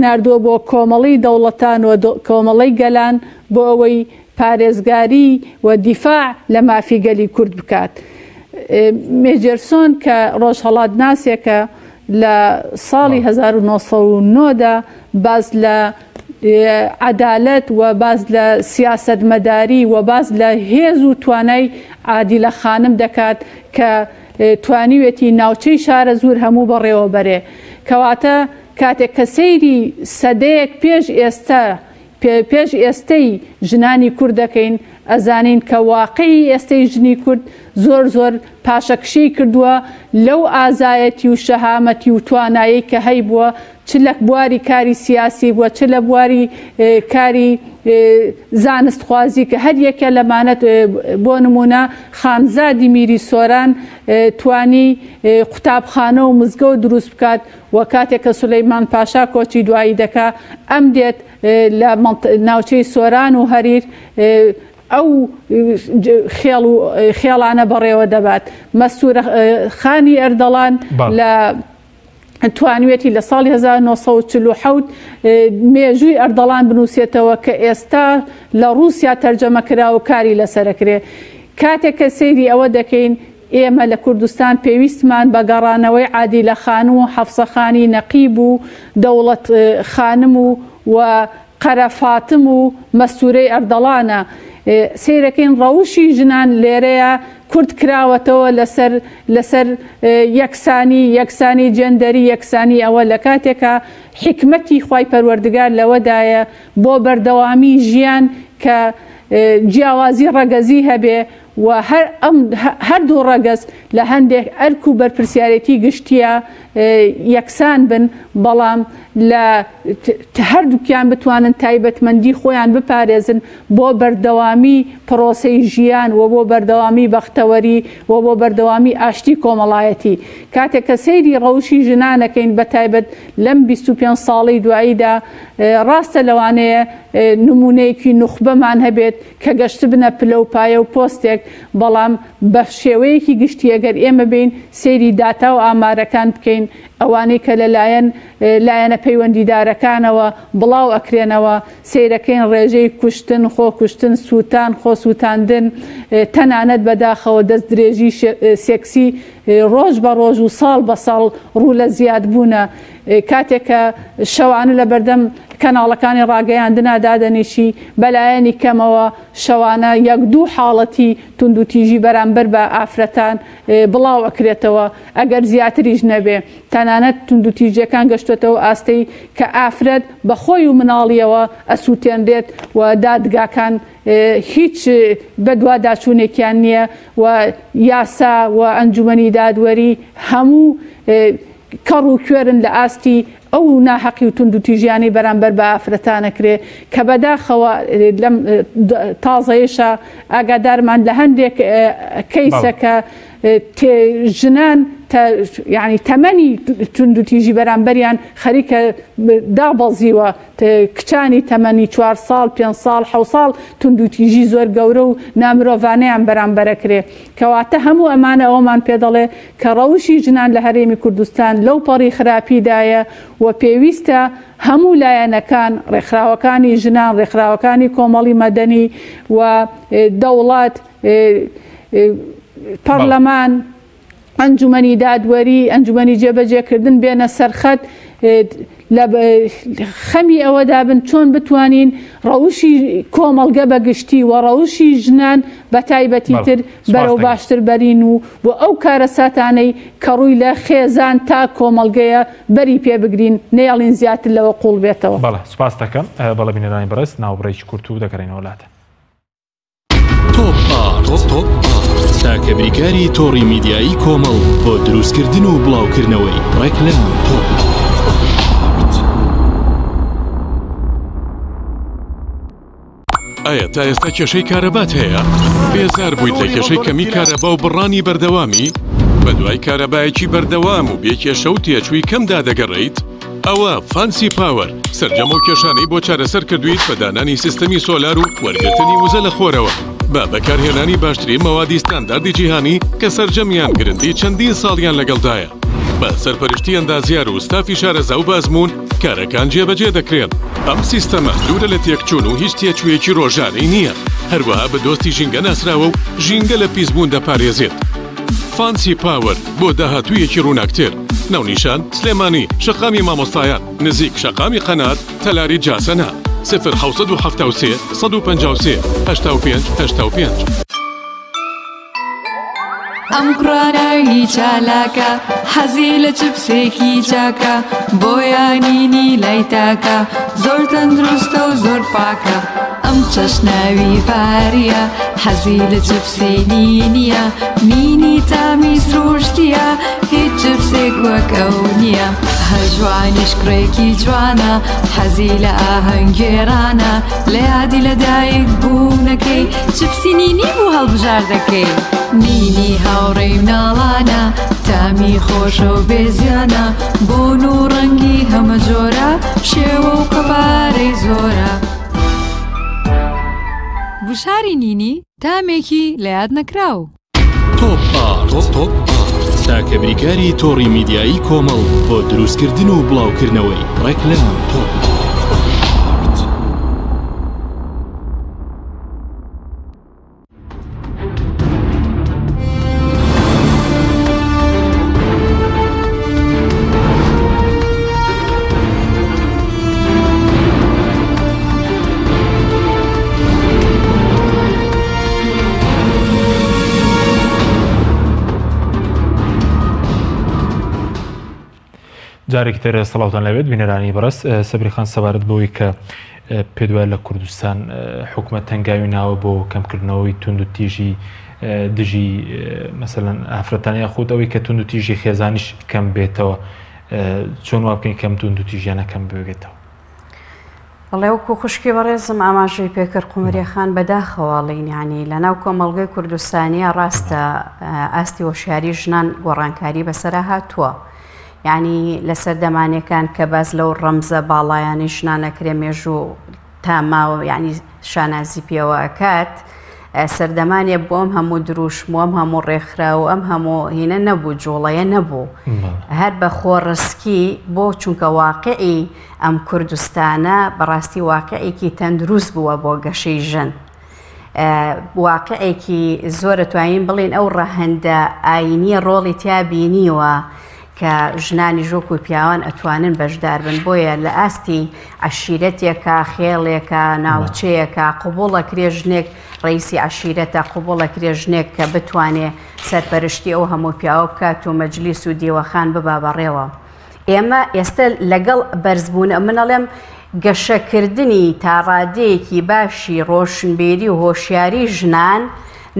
S3: ناردووە بۆ کۆمەڵی دەوڵەتان و کۆمەڵەی گەلان بۆ ئەوەی پارێزگاری و دیفاع لە مافی گەلی کورد بکات. مێجێرسۆن کە ڕۆژهەڵاتناسێکە لە ساڵی 1909 دا باس لە عەدالەت و باس لە سیاسەتمەداری و باس لە هێز و توانای عادیلە خانم دەکات کە توانیوێتی ناوچەی شارەزوور هەموو بەڕێوە بەرێ. کەواتە کاتێک کە سەیری سەدەیەک پێش ئێستا پێش ئێستەی ژنانی کورد دەکەین ئەزانین کە واقعی ئێستەی ژنی کورد زۆر زۆر پاشەکشەی کردووە لەو ئازایەتی و شەهامەتی و توانایەی کە هەیبووە چ لە بواری کاری سیاسی بووە چ لە بواری کاری زانستخوازی کە هەر یەکە لەمانە بۆ نموونە خانزادی میری سۆران توانی قوتابخانە و مزگەوت دروست بکات و کاتێک کە سولەیمان پاشا کۆچی دوایی دەکا ئەم دێت لە ناوچەی سۆران و هەریر ئەو خێڵ و خێڵانە بەڕێوە دەبات. مەستوورە خانی ئەردەڵان لە توانیویەتی لە ساڵی 1947 مێژووی ئەردەڵان بنووسێتەوە کە ئێستا لە ڕووسیا تەرجەمە کرا و کاری لەسەرەکرێ. کاتێک کە سەیری ئەوە دەکەین ئێمە لە کوردستان پێویستمان بە گەڕانەوەی عادیلە خانم و حەفسە خانی نەقیب و دەوڵەت خانم و و قەرە فاتم و مەستوورەی ئەردەڵانە. سەیرەکەین ڕەوشی ژنان لێرەیە کورت کراوەتەوە لەسەر لەسەر یەکسانی، یەکسانی جێندەری، یەکسانی ئەوە لە کاتێکا حیکمەتی خوای پەروەردگار لەوەدایە بۆ بەردەوامی ژیان کە جیاوازی ڕەگەزی هەبێ و هەر ئەم هەردوو ڕەگەز لە هەندێک ئەرک و بەرپرسیارێتی گشتییە یەکسان بن، بەڵام لە هەردووکیان بتوانن تایبەتمەندی خۆیان بپارێزن بۆ بەردەوامی پرۆسەی ژیان و بۆ بەردەوامی بەختەوەری و بۆ بەردەوامی ئاشتی کۆمەڵایەتی. کاتێک کە سەیری ڕەوشی ژنان ئەکەین بە تایبەت لەم 25 ساڵەی دواییدا ڕاستە لەوانەیە نموونەیەکی نوخبەمان هەبێت کە گەشتبنە پلە و پایە و پۆستێک، بەڵام بە شێوەیەکی گشتی ئەگەر ئێمە بێین سەیری داتا و ئامارەکان بکەین، ئەوانەی کە لەلایەن لایەنە پەیوەندیدارەکانەوە بڵاو ئەکرێنەوە، سەیرەکەین ڕێژەی کوشتن، خۆکوشتن، سووتان، خۆسووتاندن، تەنانەت بەداخەوە دەستدرێژی سێکسی ڕۆژ بە ڕۆژ و ساڵ بە ساڵ ڕوو لە زیادبوونە. کاتێک کە شەوانە لە بەردەم کەناڵەکانی ڕاگەیاندنا دادەنیشی، بەلایەنی کەمەوە شەوانە یەک دوو حاڵەتی توندوتیژی بەرامبەر بە ئافرەتان بڵاو ئەکرێتەوە، ئەگەر زیاتریش نەبێ. تەنانەت توندوتیژیەکان گەشتۆتەوە ئاستەی کە ئافرەت بە خۆی و مناڵیەوە ئەسوتێنرێت و دادگاکان هیچ بەدواداچوونێکیان نییە و یاسا و ئەنجومەنی دادوەری هەموو کەڕ و کوێرن لە ئاستی ئەو ناهەقی و توندوتیژیانەی بەرامبەر بە ئافرەتان ئەکرێ کە بەداخەوە لەم تازەیەشا ئاگادارمان لە هەندێک کەیسە کە ژنان یعنی تەمەنی توندوتیژی بەرامبەریان خەریکە دابەزیوە کچانی تەمەنی چوار ساڵ پێنج ساڵ حەو ساڵ توندوتیژی زۆر گەورە و نامرۆڤانەیان بەرامبەرەکرێ کەواتە هەموو ئەمانە ئەوەمان پێ دەڵێ کە ڕەوشی ژنان لە هەرێمی کوردستان لەو پەڕی خراپیدایە و پێویستە هەموو لایەنەکان، ڕێکخراوەکانی ژنان، ڕێکخراوەکانی کۆمەڵی مەدەنی و دەوڵەت، پەڕلەمان، ئەنجومەنی دادوەری، ئەنجومەنی جێبەجێکردن بێنە سەرخەت، لە خەمی ئەوەدا بن چۆن بتوانین ڕەوشی کۆمەڵگە بە گشتی و ڕەوشی ژنان بە تایبەتی تر بەرەو باشتر بەرین و بۆ ئەو کارەساتانەی کە ڕووی لە خێزان تا کۆمەڵگەیە بەری پێ بگرین نەیەڵین زیاتر لەوە قووڵ بێتەوە.
S1: بەڵێ سوپاست دەکەم. بەڵێ بینەرانی بەڕێز ناوبڕێکی کورت و دەگەڕێینەوە لاتان.
S4: تۆپ ئارت تاکە بریکاری تۆڕی میدیایی کۆمەڵ بۆ دروستکردن و بڵاوکردنەوەی ڕێکلام. تۆپ ئارت.
S5: ئایا تا ئێستا کێشەی کارەبات هەیە؟ بێزار بوویت لە کێشەی کەمی کارەبا و بڕانی بەردەوامی؟ بەدوای کارەبایەکی بەردەوام و بێ کێشە و تێچووی کەمدا دەگەڕێیت؟ ئەوە فانسی پاوەر سەرجەم ئەو کێشانەی بۆ چارەسەر کردوویت بە دانانی سیستەمی سۆلار و وەرگرتنی وزە لە خۆرەوە بە بەکارهێنانی باشترین مەوادی ستانداردی جیهانی کە سەرجەمیان گرنتی چەندین ساڵیان لەگەڵدایە. بە سەرپەرشتی ئەندازیار و ستافی شارەزا و بەئەزموون کارەکان جێبەجێ دەکرێن. ئەم سیستەمە دوورە لە تێکچوون و هیچ تێچوویەکی ڕۆژانەی نییە، هەروەها بە دۆستی ژینگە ناسراوە و ژینگە لە پیسبوون دەپارێزێت. فانسی پاوەر بۆ داهاتوویەکی ڕووناکتر. ناونیشان، سلێمانی، شەقامی مامۆستایان، نزیک شەقامی قەنات، تەلاری جاسەنە. 0773 153 85 85.
S6: ئەم کوڕە ناوی چالاکە حەزی لە چپسێکی چاکە بۆیانینی لای تاکە زۆر تەندروستە و زۆر پاکە ئەم چەشناوی فاریە حەزی لە چپسی نینیە نینی تامی سروشتیە هیچ چپسێک وەک ئەو نییە هەژوانیش کوڕێکی جوانە حەزی لە ئاهەنگێرانە لە یادی لە دایک بوونەکەی چپسی نینی بوو هەڵبژاردەکەی نینی هاوڕێی مناڵانە تامی خۆشە و بێزیانە بۆن و ڕەنگی هەمە جۆرە شێوە و قەبارەی زۆرە. گوشاری نینی تامێکی لە یاد نەکراو.
S4: تۆپ ئارت تاکە بریکاری تۆڕی میدیایی کۆمەڵ بۆ دروستکردن و بڵاوکردنەوەی ڕێکلام. تۆپ ئارت.
S1: جارێکی تر سڵاوتان لەبێت بینەرانی بەڕێز سەبری خان سەبارەت بەوەی کە پێت وایە لە کوردستان حکومەت تەنگاوی ناوە بۆ کەمکردنەوەی توند و تیژی دژی مەسەلەن ئافرەتان یاخود ئەوەی کە توند و تیژی خێزانیش کەم بێتەوە چۆن وا بکەین کەم توند و تیژیانە کەم ببێتەوە؟
S2: بەڵێ وەکو خوشکی بەڕێزم ئاماژەی پێکرد قومریە خان بەداخەوە ئەڵێین یانی لەناو کۆمەڵگەی کوردستانیە ڕاستە ئاستی هۆشیاری ژنان گۆڕانکاری بەسەرا هاتووە یعنی لە سەردەمانەکان کە باز لەو ڕەمزە باڵایانی ژنانەکرێ مێژوو تا ماوە یعنی شانازی پێوە ئەکات سەردەمانێ بۆ ئەم هەموو دروشم و ئەم هەموو ڕێکخرا و ئەم هەموو هینە نەبوو جوڵەیە نەبوو هەر بە خۆڕسکی بۆ چونکە واقعی ئەم کوردستانە بەڕاستی واقعێکی تەندروست بووە بۆ گەشەی ژن. واقعێکی زۆرە توانین بڵین ئەو ڕەهەندە ئاینیە ڕۆڵی تیا بینیوە کە ژنانی ژۆک و پیاوان ئەتوانن بەشدار بن بۆیە لە ئاستی عەشیرەتێکە خێڵێکە ناوچەیەکە قوبوڵە کرێ ژنێک ڕئیسی عەشیرەتە قوبوڵە کرێ ژنێک کە بتوانێ سەرپەرشتی ئەو هەموو پیاوە بکات و مەجلیس و دیوەخان ببا بەڕێوە. ئێمە ئێستە لەگەڵ بەرزبوون من ئەڵێم گەشەکردنی تا ڕادەیەکی باشی ڕۆشنبیری و هۆشیاری ژنان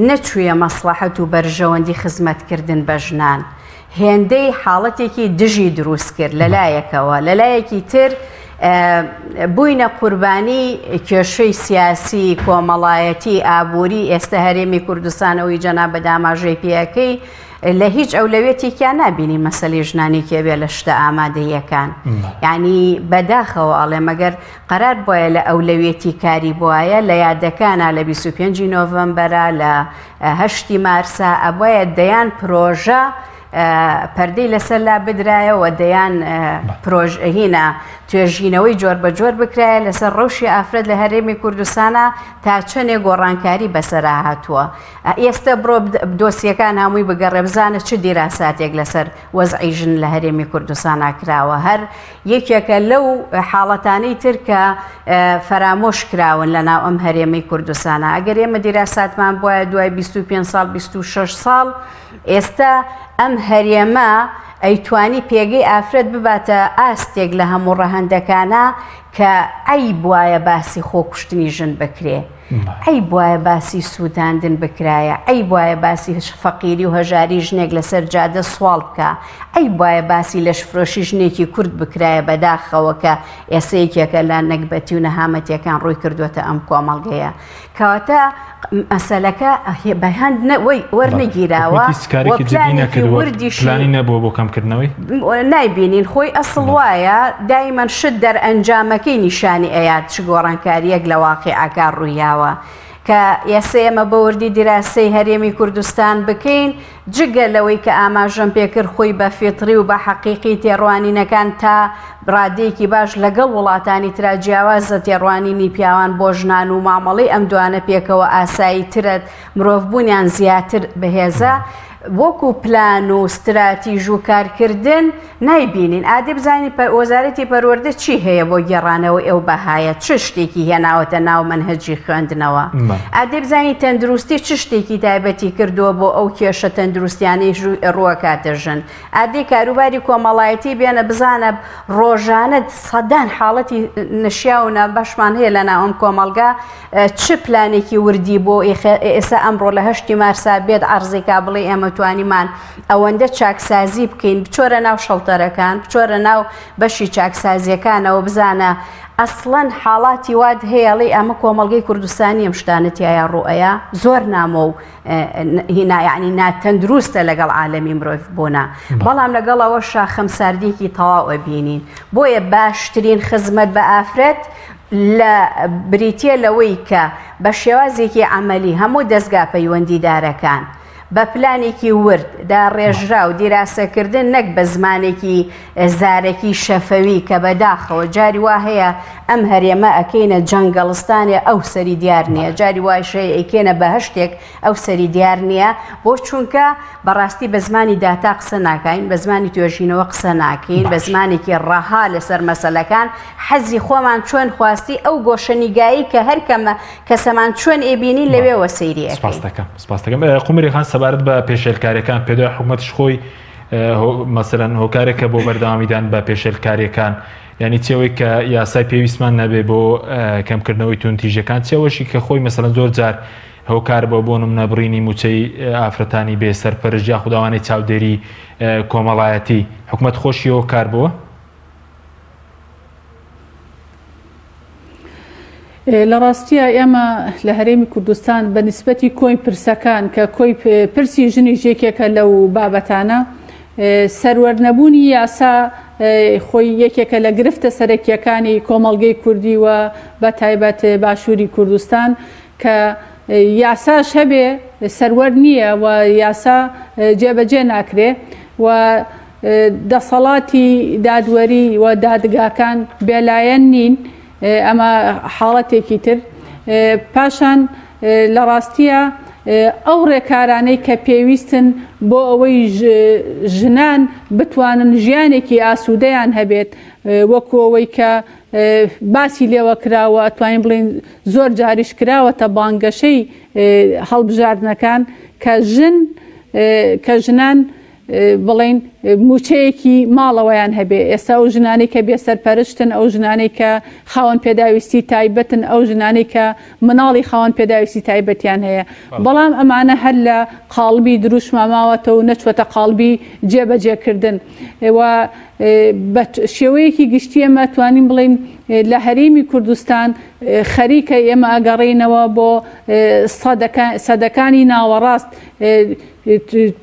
S2: نەچوویە مەسڵەحەت و بەرژەوەندی خزمەتکردن بە ژنان هێندەی حاڵەتێکی دژی دروست کرد لەلایەکەوە لەلایەکی تر بووینە قوربانی کێشەی سیاسی کۆمەڵایەتی ئابووری ئێستا هەرێمی کوردستان ئەوی جەنابت ئاماژەی پێەکەی لە هیچ ئەولەویەتێکیان نابینی مەسەلەی ژنانی کێ بێ لە شتە ئامادەییەکان یعنی بەداخەوە ئەڵێ مەگەر قەرار بۆیە لە ئەولەویەتی کاری بواە لە یادەکانە لە 25 نۆڤەمبەرە لە هەشتی مارسا ئەبواە دەیان پرۆژە پەردەی لەسەر لا بدرایەوە دەیان پرۆژهینە توێژینەوەی جۆر بە جۆر بکرایە لەسەر ڕەوشی ئافرەت لە هەرێمی کوردستانە تا چەندێ گۆڕانکاری بەسەرا هاتووە ئێستە بڕۆ دۆسیەکان هەمووی بگەڕێ بزانە چ دیراساتێک لەسەر وەزعی ژن لە هەرێمی کوردستانا کراوە هەر یەکێکە لەو حاڵەتانەی تر کە فەرامۆش کراون لە ناو ئەم هەرێمەی کوردستانە ئەگەر ئێمە دیراساتمان بواە دوای 25 ساڵ 26 ساڵ ئێستا ئەم هەرێمە ئەیتوانی پێگەی ئافرەت بباتە ئاستێک لە هەموو ڕەهەندەکانە کە عەیب وایە باسی خۆکوشتنی ژن بکرێ. عەیب وایە باسی سووتاندن بکرایە، عەیب وایە باسی فەقیری و هەژاری ژنێک لەسەر جادە سواڵ بکا، عەیب وایە باسی لەشفرۆشی ژنێکی کورد بکرایە بەداخەوە کە ئێسە یەکێکە لە نەگبەتی و نەهامەتیەکان ڕووی کردووەتە ئەم کۆمەڵگەیە. کەواتە مەسەلەکە بە هەند وەرنەگیراوە
S1: حکومەت هیچ
S2: و
S1: کارێکی جدی
S2: پلانێکی
S1: نەکردووە،
S2: وردیشی
S1: پلانی نەبووە بۆ کەمکردنەوەی؟
S2: نایبینین خۆی ئەسڵ وایە دایمەن شت دەرئەنجامەکەی نیشانی ئەیات چ گۆڕانکاریەک لە واقیعەکە ڕوویاوە. کە ئێسە ئێمە بە وردی دیراسەی هەرێمی کوردستان بکەین، جگە لەوەی کە ئاماژەم پێکرد خۆی بە فیتری و بە حەقیقی تێڕوانینەکان تا ڕادەیەکی باش لەگەڵ وڵاتانی ترا جیاوازە تێڕوانینی پیاوان بۆ ژنان و مامەڵەی ئەم دوانە پێکەوە ئاسایی ترە مرۆڤبوونیان زیاتر بەهێزە. وەکو پلان و ستراتیژ و کارکردن نایبینین ئادی بزانین وەزارەتی پەروەردە چی هەیە بۆ گێڕانەوەی ئەو بەهایە چ شتێکی هێناوەتە ناو مەنهەجی خوێندنەوە ئادی بزانین تەندروستی چ شتێکی تایبەتی کردووە بۆ ئەو کێشە تەندروستیانەی ڕووەکاتە ژن ئادی کاروباری کۆمەڵایەتی بێنە بزانە ڕۆژانە سەدان حاڵەتی نەشیاو و ناباشمان هەیە لە ناو ئەم کۆمەڵگا چ پلانێکی وردی بۆ ئێستا ئەمڕۆ لە هەشتی مارسا بێت عەرزێکا بڵێ ئێمە توانیمان ئەوەندە چاکسازی بکەین بچۆرە ناو شەڵتەرەکان بچۆرە ناو بەشی چاکسازیەکانەوە بزانە ئەسڵەن حاڵاتی وات هەیە ئەڵێی ئەمە کۆمەڵگەی کوردستانی ئەم شتانە تیایا ڕوئەیا زۆر نامۆ و هینا یعنی ناتەندروستە لەگەڵ عالەمی مرۆڤ بوونا بەڵام لەگەڵ ئەوەشا خەمساردیەکی تەواو ئەبینین بۆیە باشترین خزمەت بە ئافرەت لە بریتیە لەوەی کە بە شێوازێکی عەمەلی هەموو دەزگا پەیوەندیدارەکان بە پلانێکی ورد داڕێژراو دیراسەکردن نەک بە زمانێکی زارەکی شەفەوی کە بەداخەوە جاری وا هەیە ئەم هەرێمە ئەکەینە جەنگەڵستانێ ئەو سەری دیار نییە جاری وایش هەیە ئەیکەینە بەهەشتێک ئەو سەری دیار نییە بۆ چونکە بەڕاستی بە زمانی داتا قسە ناکەین بە زمانی توێژینەوە قسە ناکەین بە زمانێکی ڕەها لەسەر مەسەلەکان حەزی خۆمان چۆن خواستی ئەو گۆشەنیگایی کە هەر کەمە کەسەمان چۆن ئێبینین لەوێوە سەیری ئەکەین.
S1: سپاست دەکەم سپاست دەکەم قومری خان سەبارەت بە پێشێلکاریەکان پێدوای حکومەتیش خۆی مەسەلەن هۆکارێکە بۆ بەردەوامیدان بە پێشێلکاریەکان یعنی چێوەی کە یاسای پێویستمان نەبێ بۆ کەمکردنەوەی توندتیژەکان چێوەشی کە خۆی مەسەلەن زۆر جار هۆکار بۆ بۆ نمونە بڕینی موچەی ئافرەتانی بێ سەرپەرشت یاخود ئەوانەی چاودێری کۆمەڵایەتی حکومەت خۆشی هۆکار بووە؟
S3: لە ڕاستییا ئێمە لە هەرێمی کوردستان بە نیسبەتی کۆی پرسەکان کە کۆی پرسی ژنیش یەکێکە لەو بابەتانە سەروەر نەبوونی یاسا خۆی یەکێکە لە گرفتە سەرەکییەکانی کۆمەڵگەی کوردی و بە تایبەت باشووری کوردستان کە یاساش هەبێ سەروەر نییە و یاسا جێبەجێ ناکرێ و دەسەڵاتی دادوەری و دادگاکان بێلایەن نین، ئەمە حاڵەتێکی تر. پاشان لە ڕاستییا ئەو ڕێکارانەی کە پێویستن بۆ ئەوەی ژنان بتوانن ژیانێکی ئاسوودەیان هەبێت وەکو ئەوەی کە باسی لێوە کراوە ئەتوانین بڵێین زۆر جاریش کراوەتە بانگەشەی هەڵبژاردنەکان کە ژن کە ژنان بڵێین مووچەیەکی ماڵەوەیان هەبێ، ئێستا ئەو ژنانەی کە بێسەرپەرشتن، ئەو ژنانەی کە خاوەن پێداویستی تایبەتن، ئەو ژنانەی کە مناڵی خاوەن پێداویستی تایبەتیان هەیە، بەڵام ئەمانە هەر لە قاڵبی دروشما ماوەتەوە و نەچووەتە قاڵبی جێبەجێکردن و بە شێوەیەکی گشتی ئێمە توانین بڵێین لە هەرێمی کوردستان خەریکە ئێمە ئەگەڕێینەوە بۆ سەدەکانی ناوەڕاست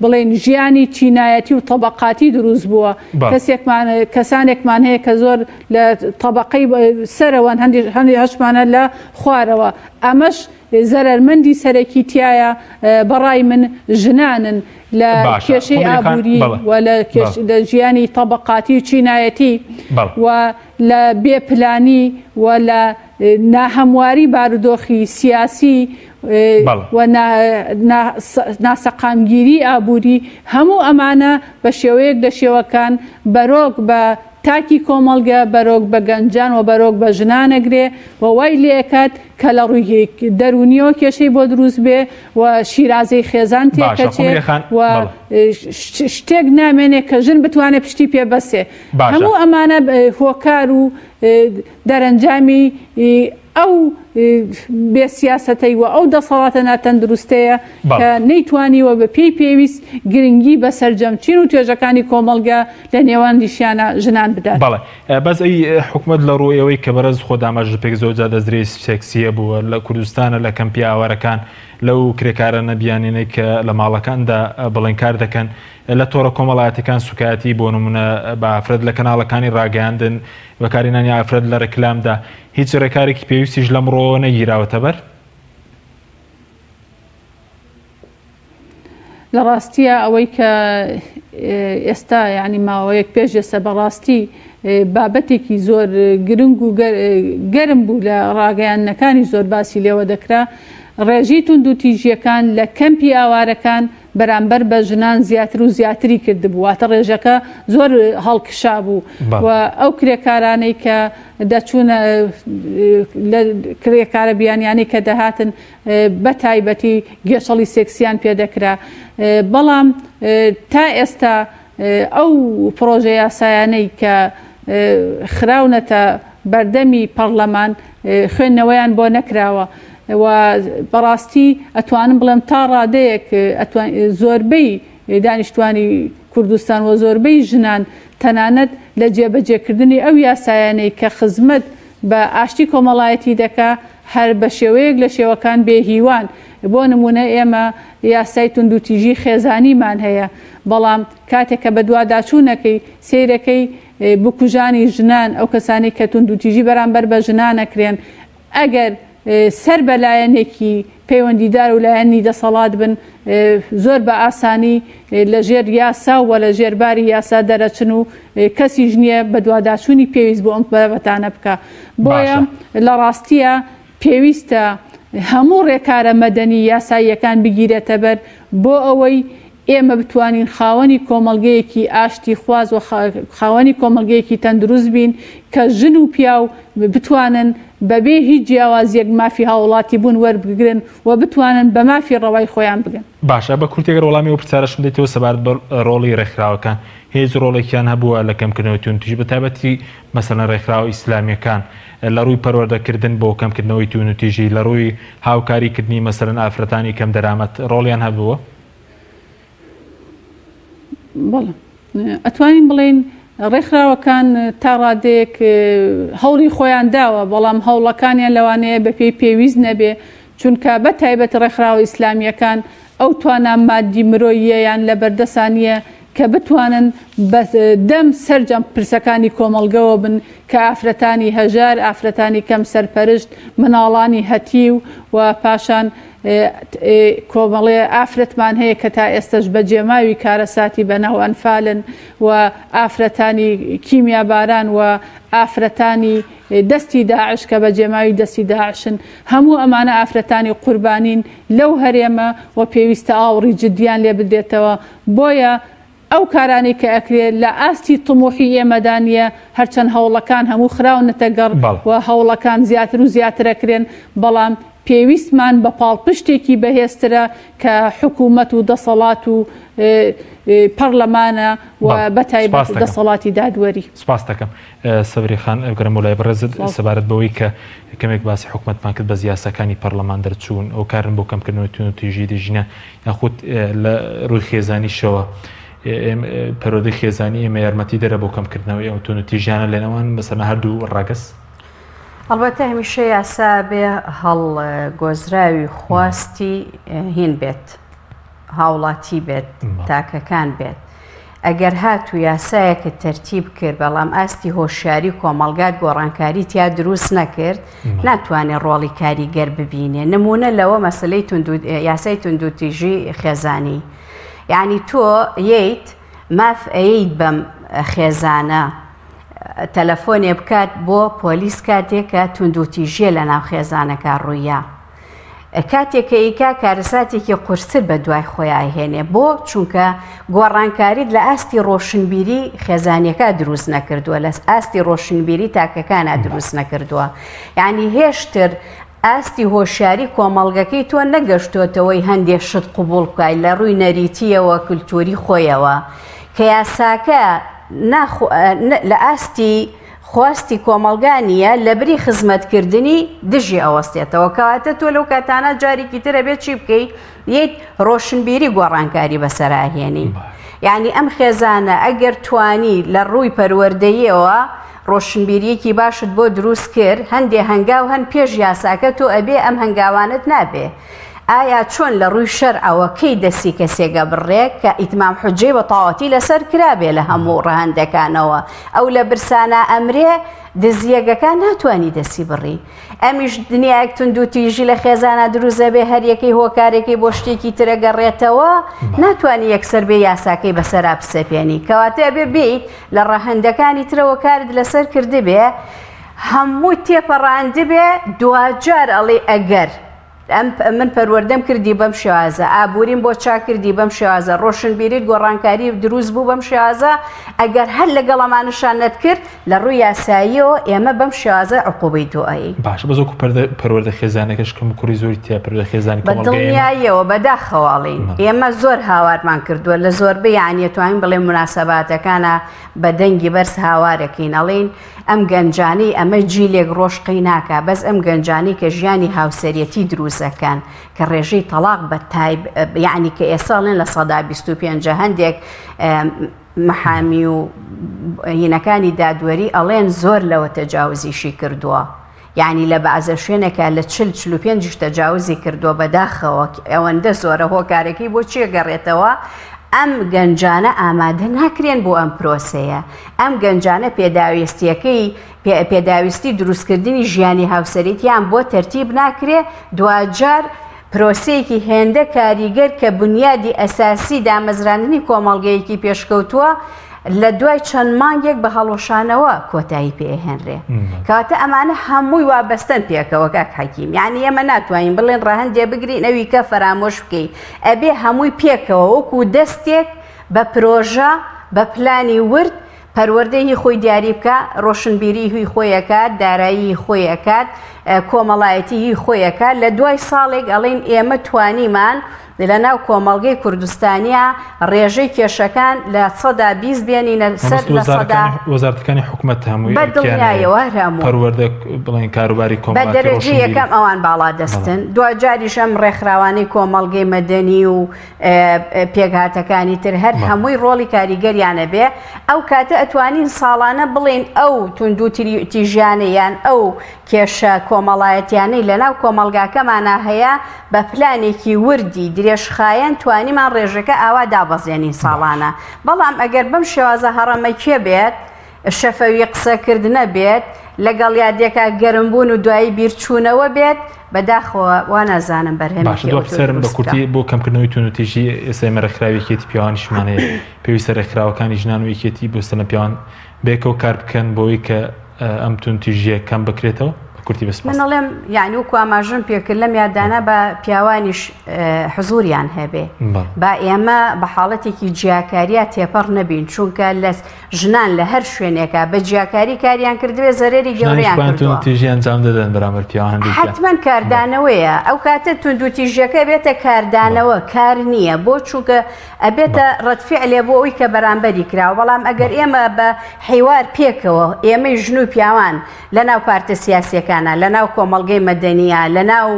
S3: بڵێین ژیانی چینایەتی و تەبەقاتی دروست بووە کەسێکمان کەسانێکمان هەیە کە زۆر لە تەبەقەی سەرەوەن هەندی هەندی هەشمانە لە خوارەوە ئەمەش زەرەرمەندی سەرەکی تایە بەڕای من ژنانن لە کێشەی ئابووری و لە ژیانی تەبەقاتی و چینایەتی و لە بێ پلانی و لە ناهەمواری بارودۆخی سیاسی و ناسەقامگیری ئابووری، هەموو ئەمانە بە شێوەیەک لە شێوەکان بەرۆک بە تاکی کۆمەڵگە، بەرۆک بە گەنجان و بەرۆک بە ژنان ئەگرێ و وای لێ ئەکات کە لە ڕووی دەروونییەوە کێشەی بۆ دروست بێ و شیرازەی خێزان تێکەچێ و شتێک نامێنێ کە ژن بتوانێ پشتی پێ بەسێ. هەموو ئەمانە هۆکار و دەرەنجامی ئەو بێ سیاسەتەی و ئەو دەسەڵاتە ناتەندروستەیە کە نەیتوانیوە بە پێی پێویست گرنگی بە سەرجەم چین و توێژەکانی کۆمەڵگە لە نێواندیشیانە ژنان بدات.
S1: بەڵێ بەس ئەی حکومەت لە ڕووی ئەوەی کە بەڕێز خۆت ئاماژەت پێ کرد زۆر جار دەستدرێژی سێکسییە بووە لە کوردستانە لە کەمپی ئاوارەکان لەو کرێکارانە بیانیانەی کە لە ماڵەکاندا بڵێن کار دەکەن لە تۆڕە کۆمەڵایەتیەکان سوکایەتی بۆ نمونە بە ئافرەت لە کەناڵەکانی ڕاگەیاندن بەکارهێنانی ئافرەت لە ڕێکلامدا هیچ ڕێکارێکی پێویستیش لەمڕۆوە نەگیراوەتە بەر؟
S3: لە ڕاستییا ئەوەی کە ئێستا یانی ماوەیەک پێش ئێستا بەڕاستی بابەتێکی زۆر گرنگ و گەرم بوو لە ڕاگەیاندنەکانی زۆر باسی لێوە دەکرا ڕێژی توندوتیژیەکان لە کەمپی ئاوارەکان بەرامبەر بە ژنان زیاتر و زیاتری کردبوو واتە ڕێژەکە زۆر هەڵکشابوو و ئەو کرێکارانەی کە دەچوونە لە کرێکارە بیانیانەی کە دەهاتن بە تایبەتی گێچەڵی سێکسیان پێ دەکرا بەڵام تا ئێستا ئەو پڕۆژە یاسایانەی کە خراونەتە بەردەمی پەڕلەمان خوێندنەوەیان بۆ نەکراوە و بەڕاستی ئەتوانم بڵێم تا ڕادەیەک زۆربەی دانیشتوانی کوردستان و زۆربەی ژنان تەنانەت لە جێبەجێکردنی ئەو یاسایانەی کە خزمەت بە ئاشتی کۆمەڵایەتی دەکا هەر بە شێوەیەک لە شێوەکان بێ هیوان. بۆ نموونە ئێمە یاسای توندوتیژی خێزانیمان هەیە، بەڵام کاتێک کە بەدواداچوونەکەی سەیرەکەی بکوژانی ژنان، ئەو کەسانەی کە توندوتیژی بەرامبەر بە ژنان ئەکرێن، ئەگەر سەر بە لایەنێکی پەیوەندیدار و لایەنی دەسەڵات بن، زۆر بە ئاسانی لە ژێر یاسا و لە ژێر باری یاسا دەرەچن و کەسیش نییە بەدواداچوونی پێویست بۆ ئەم بابەتانە بکا. بۆیە لە ڕاستییا پێویستە هەموو ڕێکارە مەدەنی یاساییەکان بگیرێتەبەر بۆ ئەوەی ئێمە بتوانین خاوەنی کۆمەڵگەیەکی ئاشتیخواز و خاوەنی کۆمەڵگەیەکی تەندروست بین کە ژن و پیاو بتوانن بەبێ هیچ جیاوازییەک مافی هاووڵاتیبوون وەربگرن و بتوانن بە مافی ڕەوای خۆیان بگەن.
S1: باشە بە کورتی گەر وەڵامی ئەو پرسیارەشم بدەیتەوە سەبارەت بە ڕۆڵی ڕێکخراوەکان هیچ ڕۆڵێکیان هەبووە لە کەمکردنەوەی توندوتیژی بە تایبەتی مەسەلەن ڕێکخراوە ئیسلامییەکان لە ڕووی پەروەردەکردن بۆ کەمکردنەوەی توندوتیژی لە ڕووی هاوکاری کردنی مەسەلەن ئافرەتانی کەم دەرامەت ڕۆڵیان هەبووە؟
S3: بەڵێ ئەتوانین بڵێین ڕێکخراوەکان تا ڕادەیەک هەوڵی خۆیان داوە، بەڵام هەوڵەکانیان لەوانەیە بەپێی پێویست نەبێ، چونکە بە تایبەت ڕێکخراوە ئیسلامییەکان ئەو توانا مادی مرۆییەیان لەبەردەسا نییە کە بتوانن بە دەم سەرجەم پرسەکانی کۆمەڵگەوە بن کە ئافرەتانی هەژار، ئافرەتانی کەم سەرپەرشت، مناڵانی هەتیو و پاشان کۆمەڵێ ئافرەتمان هەیە کە تا ئێستەش بەجێماوی کارەساتی بەناو ئەنفالن و ئافرەتانی کیمیاباران و ئافرەتانی دەستی داعش کە بەجێماوی دەستی داعشن هەموو ئەمانە ئافرەتانی قوربانین لەو هەرێمە و پێویستە ئاوڕی جدیان لێ بدرێتەوە بۆیە ئەو کارانەی کە ئەکرێ لە ئاستی طموحی ئێمەدا نییە، هەرچەند هەوڵەکان هەموو خراونەتە گەڕ و هەوڵەکان زیاتر و زیاتر ئەکرێن، بەڵام پێویستمان بە پاڵپشتێکی بەهێزترە کە حکوومەت و دەسەڵات و پەڕلەمانە و بە تایبەت دەسەڵاتی دادوەری.
S1: سپاست دەکەم سەبری خان، بگەرمەوە لای بەڕێزت سەبارەت بەوەی کە کەمێک باسی حکومەتمان کرد بەس یاساکانی پەڕلەمان دەرچوون هۆکارن بۆ کەمکردنەوەی توندوتیژی دژی ژنان یاخود لە ڕووی خێزانیشەوە پەروەردەی خێزانی ئێمە یارمەتی دەرە بۆ کەمکردنەوەی ئەو توندوتیژیانە لە نێوان مەسەلەن هەردوو ڕەگەز؟
S2: ئەڵبەتە هەمیشە یاسا بێ هەڵگۆزراوی خواستی هین بێت هاوڵاتی بێت تاکەکان بێت ئەگەر هاتوو یاسایەکت تەرتیب کرد بەڵام ئاستی هۆشیاری کۆمەڵگات گۆڕانکاری تیا دروست نەکرد ناتوانێت ڕۆڵی کاریگەر ببینێ نمونە لەوە مەسلەی یاسای توندوتیژی خێزانی یعنی تۆ یەیت ماف ئەیت بەم خێزانە تەلەفۆنێ بکات بۆ پۆلیس کاتێک کە توندوتیژیە لە ناو خێزانەکە ڕوویە کاتێک کە ئیکا کارەساتێکی قورستر بە دوای خۆیا ئەهێنێ بۆ؟ چونکە گۆڕانکاریت لە ئاستی ڕۆشنبیری خێزانیەکە دروست نەکردووە لە ئاستی ڕۆشنبیری تاکەکانە دروست نەکردووە یعنی هێشتر ئاستی هۆشیاری کۆمەڵگەکەی تۆ نەگەشتۆتەوەی هەندێک شت قوبوڵ بکای لە ڕووی نەریتیەوە کللتوری خۆیەوە کە یاساکە لە ئاستی خواستی کۆمەڵگا نییە لەبری خزمەتکردنی دژی ئەوەستێتەوە کەواتە تۆ لەو کاتانە جارێکی تر ئەبێت چی بکەی یەیت ڕۆشنبیری گۆڕانکاری بەسەرا هێنی یعنی ئەم خێزانە ئەگەر توانی لە ڕووی پەروەردەیەوە ڕۆشنبیریەکی باشت بۆ دروست کرد هەندێ هەنگاو هەن پێش یاساکە تۆ ئەبێ ئەم هەنگاوانت نابێ. ئایا چۆن لە ڕووی شەرعەوە کەی دەستی کەسێک ئەبڕێ کە ئیتمام حوجەی بە تەواوەتی لەسەر کرابێ لە هەموو ڕەهەندەکانەوە ئەو لە برسانا ئەمرێ دزیەگەکە ناتوانی دەستی بڕی ئەمیش دنیایەک توندوتیژی لە خێزانا دروست ئەبێ هەریەکەی هۆکارێکی بۆ شتێکی ترە گەڕێتەوە ناتوانی یەکسەر بێ یاساکەی بەسەرا بسەپێنی کەواتە ئەبێ بێیت لە ڕەهەندەکانی ترەوە کارت لەسەر کردبێ هەموو تێپەڕاندبێ دواجار ئەڵێ ئەگەر ئەم من پەروەردەم کردی بەم شێوازە، ئابووریم بۆ چاک کردی بەم شێوازە، ڕۆشنبیریت گۆڕانکاری دروست بوو بەم شێوازە، ئەگەر هەر لەگەڵ ئەمانەشا نەتکرد، لە ڕووی یاساییەوە ئێمە بەم شێوازە عقوبەی تۆ ئەیین.
S1: باشە بەس وەکو پەردە پەروەردە خێزانەکەش کەموکوڕی زۆری تیا پەروەردە خێزانی
S2: بە
S1: کۆمەڵگەی ئێمە.
S2: دڵنیاییەوە بەداخەوە ئەڵێین ئێمە زۆر هاوارمان کردووە لە زۆربەی یانی ئەتوانین بڵێین موناسەباتەکانا بە دەنگی بەرز هاوارەکەین ئەڵێین ئەم گەنجانەی ئەمە جیلێک ڕۆژ قەی ناکا بەس ئەم گەنجانەی کە ژیانی هاوسەریەتی دروست ئەکەن کە ڕێژەی تەڵاق بە تایب یعنی کە ئێستا ئەڵێن 25% هەندێک محامی و هینەکانی دادوەری ئەڵێن زۆر لەوە تەجاوزیشی کردووە یعنی لە بەعزە شوێنێکا لە چل 45 تەجاوزی کردووە بەداخەوە ئەوەندە زۆرە هۆکارەکەی بۆ چیە گەڕێتەوە ئەم گەنجانە ئامادە ناکرێن بۆ ئەم پرۆسەیە ئەم گەنجانە پێداویستیەکەی پێداویستی دروستکردنی ژیانی هاوسەریتیان بۆ تەرتیب ناکرێ، دواجار پرۆسەیەکی هێندە کاریگەر کە بونیادی ئەساسی دامەزراندنی کۆمەڵگەیەکی پێشکەوتووە لە دوای چەند مانگێک بە هەڵوەشانەوە کۆتایی پێ ئەهێنرێ. کەواتە ئەمانە هەمووی وابەستەن پێکەوە کاک حەکیم. یانی ئێمە ناتوانین بڵێن ڕەهەندێ بگرین ئەوی کە فەرامۆش بکەین. ئەبێ هەمووی پێکەوە وەکوو دەستێک بە پرۆژە، بە پلانی ورد، پەروەردەی هی خۆی دیاری بکا، ڕۆشنبیری هی خۆی ئەکات، دارایی هی خۆی ئەکات، کۆمەڵایەتی هی خۆی ئەکات، لە دوای ساڵێک ئەڵێین ئێمە توانیمان لە ناو کۆمەڵگەی کوردستانیا ڕێژەی کێشەکان 20% بێنینە سەر لە سەدا
S1: وەزارەتەکانی حکومەت هەمووی
S2: بە دڵنیایەوە هەر هەموو
S1: پەروەردە بڵێن کاروباری
S2: بە
S1: کۆمەڵایەتی
S2: دەرەجەی
S1: ڕۆشنبیری
S2: یەکەم ئەوان باڵادەستن دواجاریش ئەم ڕێکخراوانەی کۆمەڵگەی مەدەنی و پێکهاتەکانی تر هەر هەمووی ڕۆڵی کاریگەریان ئەبێ ئەو کاتە ئەتوانین ساڵانە بڵێین ئەو توندوتیژیانە یان ئەو کێشە کۆمەڵایەتیانەی لەناو کۆمەڵگاکەمانا هەیە بە پلانێکی وردی درێژخایەن توانیمان ڕێژەکە ئاوا دابەزێنین ساڵانە بەڵام ئەگەر بەم شێوازە هەڕەمەکیە بێت شەفەوی قسەکردنە بێت، لەگەڵ یادێکا گەرم بوون و دوایی بیرچوونەوە بێت، بەداخەوە وا نازانم
S1: باشە
S2: بەرهەمێکی
S1: دوا
S2: ئەوتۆ
S1: پرسیارم بە
S2: دروست بکا.
S1: کورتی بۆ کەمکردنەوەی توندوتیژی ئێستا ئێمە ڕێکخراوی یەکێتی پیاوانیشمان هەیە پێویستە ڕێکخراوەکانی ژنان و یەکێتی بۆ سەلەم پیاوان بەیەکەوە کار بکەن بۆی کە ئەم توندوتیژیە کەم بکرێتەوە بە کورتی بە
S2: من
S1: سپاس.
S2: ئەڵێم یانی وەکو ئاماژەم پێکرد لەم یادانە با پیاوانیش حزوریان هەبێ با ئێمە بە حاڵەتێکی جیاکاریا تێپەڕ نەبین چونکە لە ژنان لە هەر شوێنێکا بە جیاکاری کاریان کردبێ زەرەری گەورەیان کردووە.
S1: توندوتیژی ئەنجام دەدەن بەرامبەر پیاوان هەندێکیان.
S2: حەتمەن کاردانەوەیە ئەو کاتە توندوتیژیەکە بێتە کاردانەوە کار نییە بۆ چونکە ئەبێتە ڕەدفعلێ بۆ ئەوی کە بەرامبەری کراوە بەڵام ئەگەر ئێمە بە حیوار پێکەوە ئێمەی ژن و پیاوان لەناو پارتە سیاسیەکانە لەناو کۆمەڵگەی مەدەنیە لەناو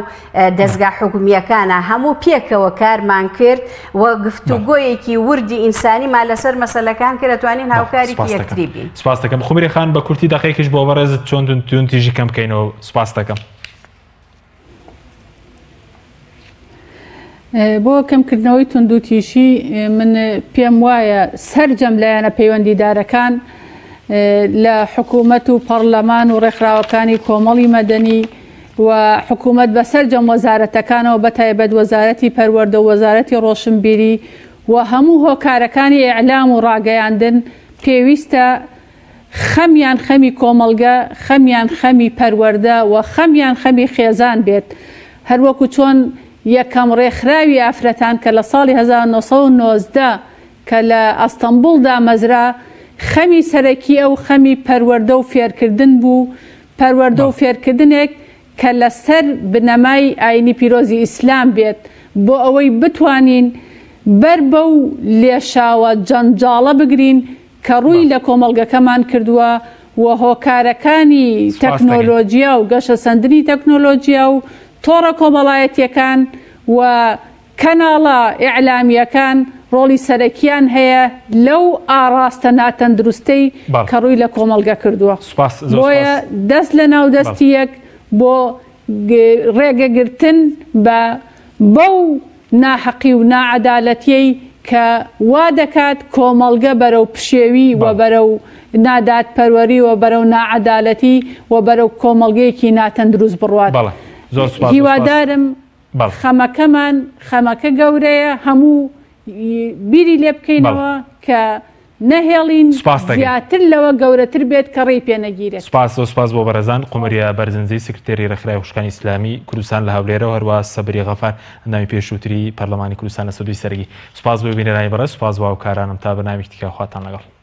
S2: دەزگا حکومییەکانە هەموو پێکەوە کارمان کرد و گفتوگۆیەکی وردی ئینسانیمان لەسەر مەسەلەکان کرد ئەتوانین هاوکارێکی یەکتری بین.
S1: سپاست دەکەم خومری خان بە کورتی دەقێکیش بۆ بەڕێزت چۆن توندتیژی کەم بکەینەوە سپاست دەکەم.
S3: بۆ کەمکردنەوەی توندوتیژی من پێم وایە سەرجەم لایەنە پەیوەندیدارەکان لە حکوومەت و پەڕلەمان و ڕێکخراوەکانی کۆمەڵی مەدەنی و حکوومەت بە سەرجەم وەزارەتەکانەوە بە تایبەت وەزارەتی پەروەردە و وەزارەتی ڕۆشنبیری و هەموو هۆکارەکانی ئیعلام و ڕاگەیاندن پێویستە خەمیان خەمی کۆمەڵگە، خەمیان خەمی پەروەردە و خەمیان خەمی خێزان بێت هەروەکو چۆن یەکەم ڕێکخراوی ئافرەتان کە لە ساڵی 1990 کە لە ئەستەنبوڵ دامەزرا خەمی سەرەکی ئەو خەمی پەروەردە و فێرکردن بوو، پەروەردە و فێرکردنێک کە لە سەر بنەمای ئاینی پیرۆزی ئیسلام بێت بۆ ئەوەی بتوانین بەر بەو لێشاوە جەنجاڵە بگرین کە ڕووی لە کۆمەڵگەکەمان کردووە و هۆکارەکانی تەکنۆلۆجیا و گەشەسەندنی تەکنۆلۆجیا و تۆڕە کۆمەڵایەتیەکان و کەناڵە ئیعلامییەکان ڕۆڵی سەرەکییان هەیە لەو ئاڕاستە ناتەندروستەی کە ڕووی لە کۆمەڵگە کردووە. بۆیە دەست لە ناو دەستی یەک بۆ ڕێگەگرتن بە بەو ناحەقی و ناعەدالەتیەی کە وا دەکات کۆمەڵگە بەرەو پشێوی و بەرەو نادادپەروەری و بەرەو ناعەدالەتی و بەرەو کۆمەڵگەیەکی ناتەندروست بڕوات. هیوادارم خەمەکەمان خەمەکە گەورەیە هەموو بیری لێ بکەینەوە کە نەهێڵین زیاتر لەوە گەورەتر بێت کە ڕێی پێ نەگیرێت.
S1: سوپاس زۆر سوپاس بۆ بەڕێزان قومریە بەرزنجی سکرتێری ڕێکخراوی خوشکانی ئیسلامی کوردستان لە هەولێرەوە هەروەها سەبری غەفار ئەندامی پێشووتری پەرلەمانی کوردستان لە سەدوی سەرگی سوپاس بۆ بینەرانی بەڕێز سوپاس بۆ هاوکارانم تا بەرنامەیەکی دیکە خواتان لەگەڵ.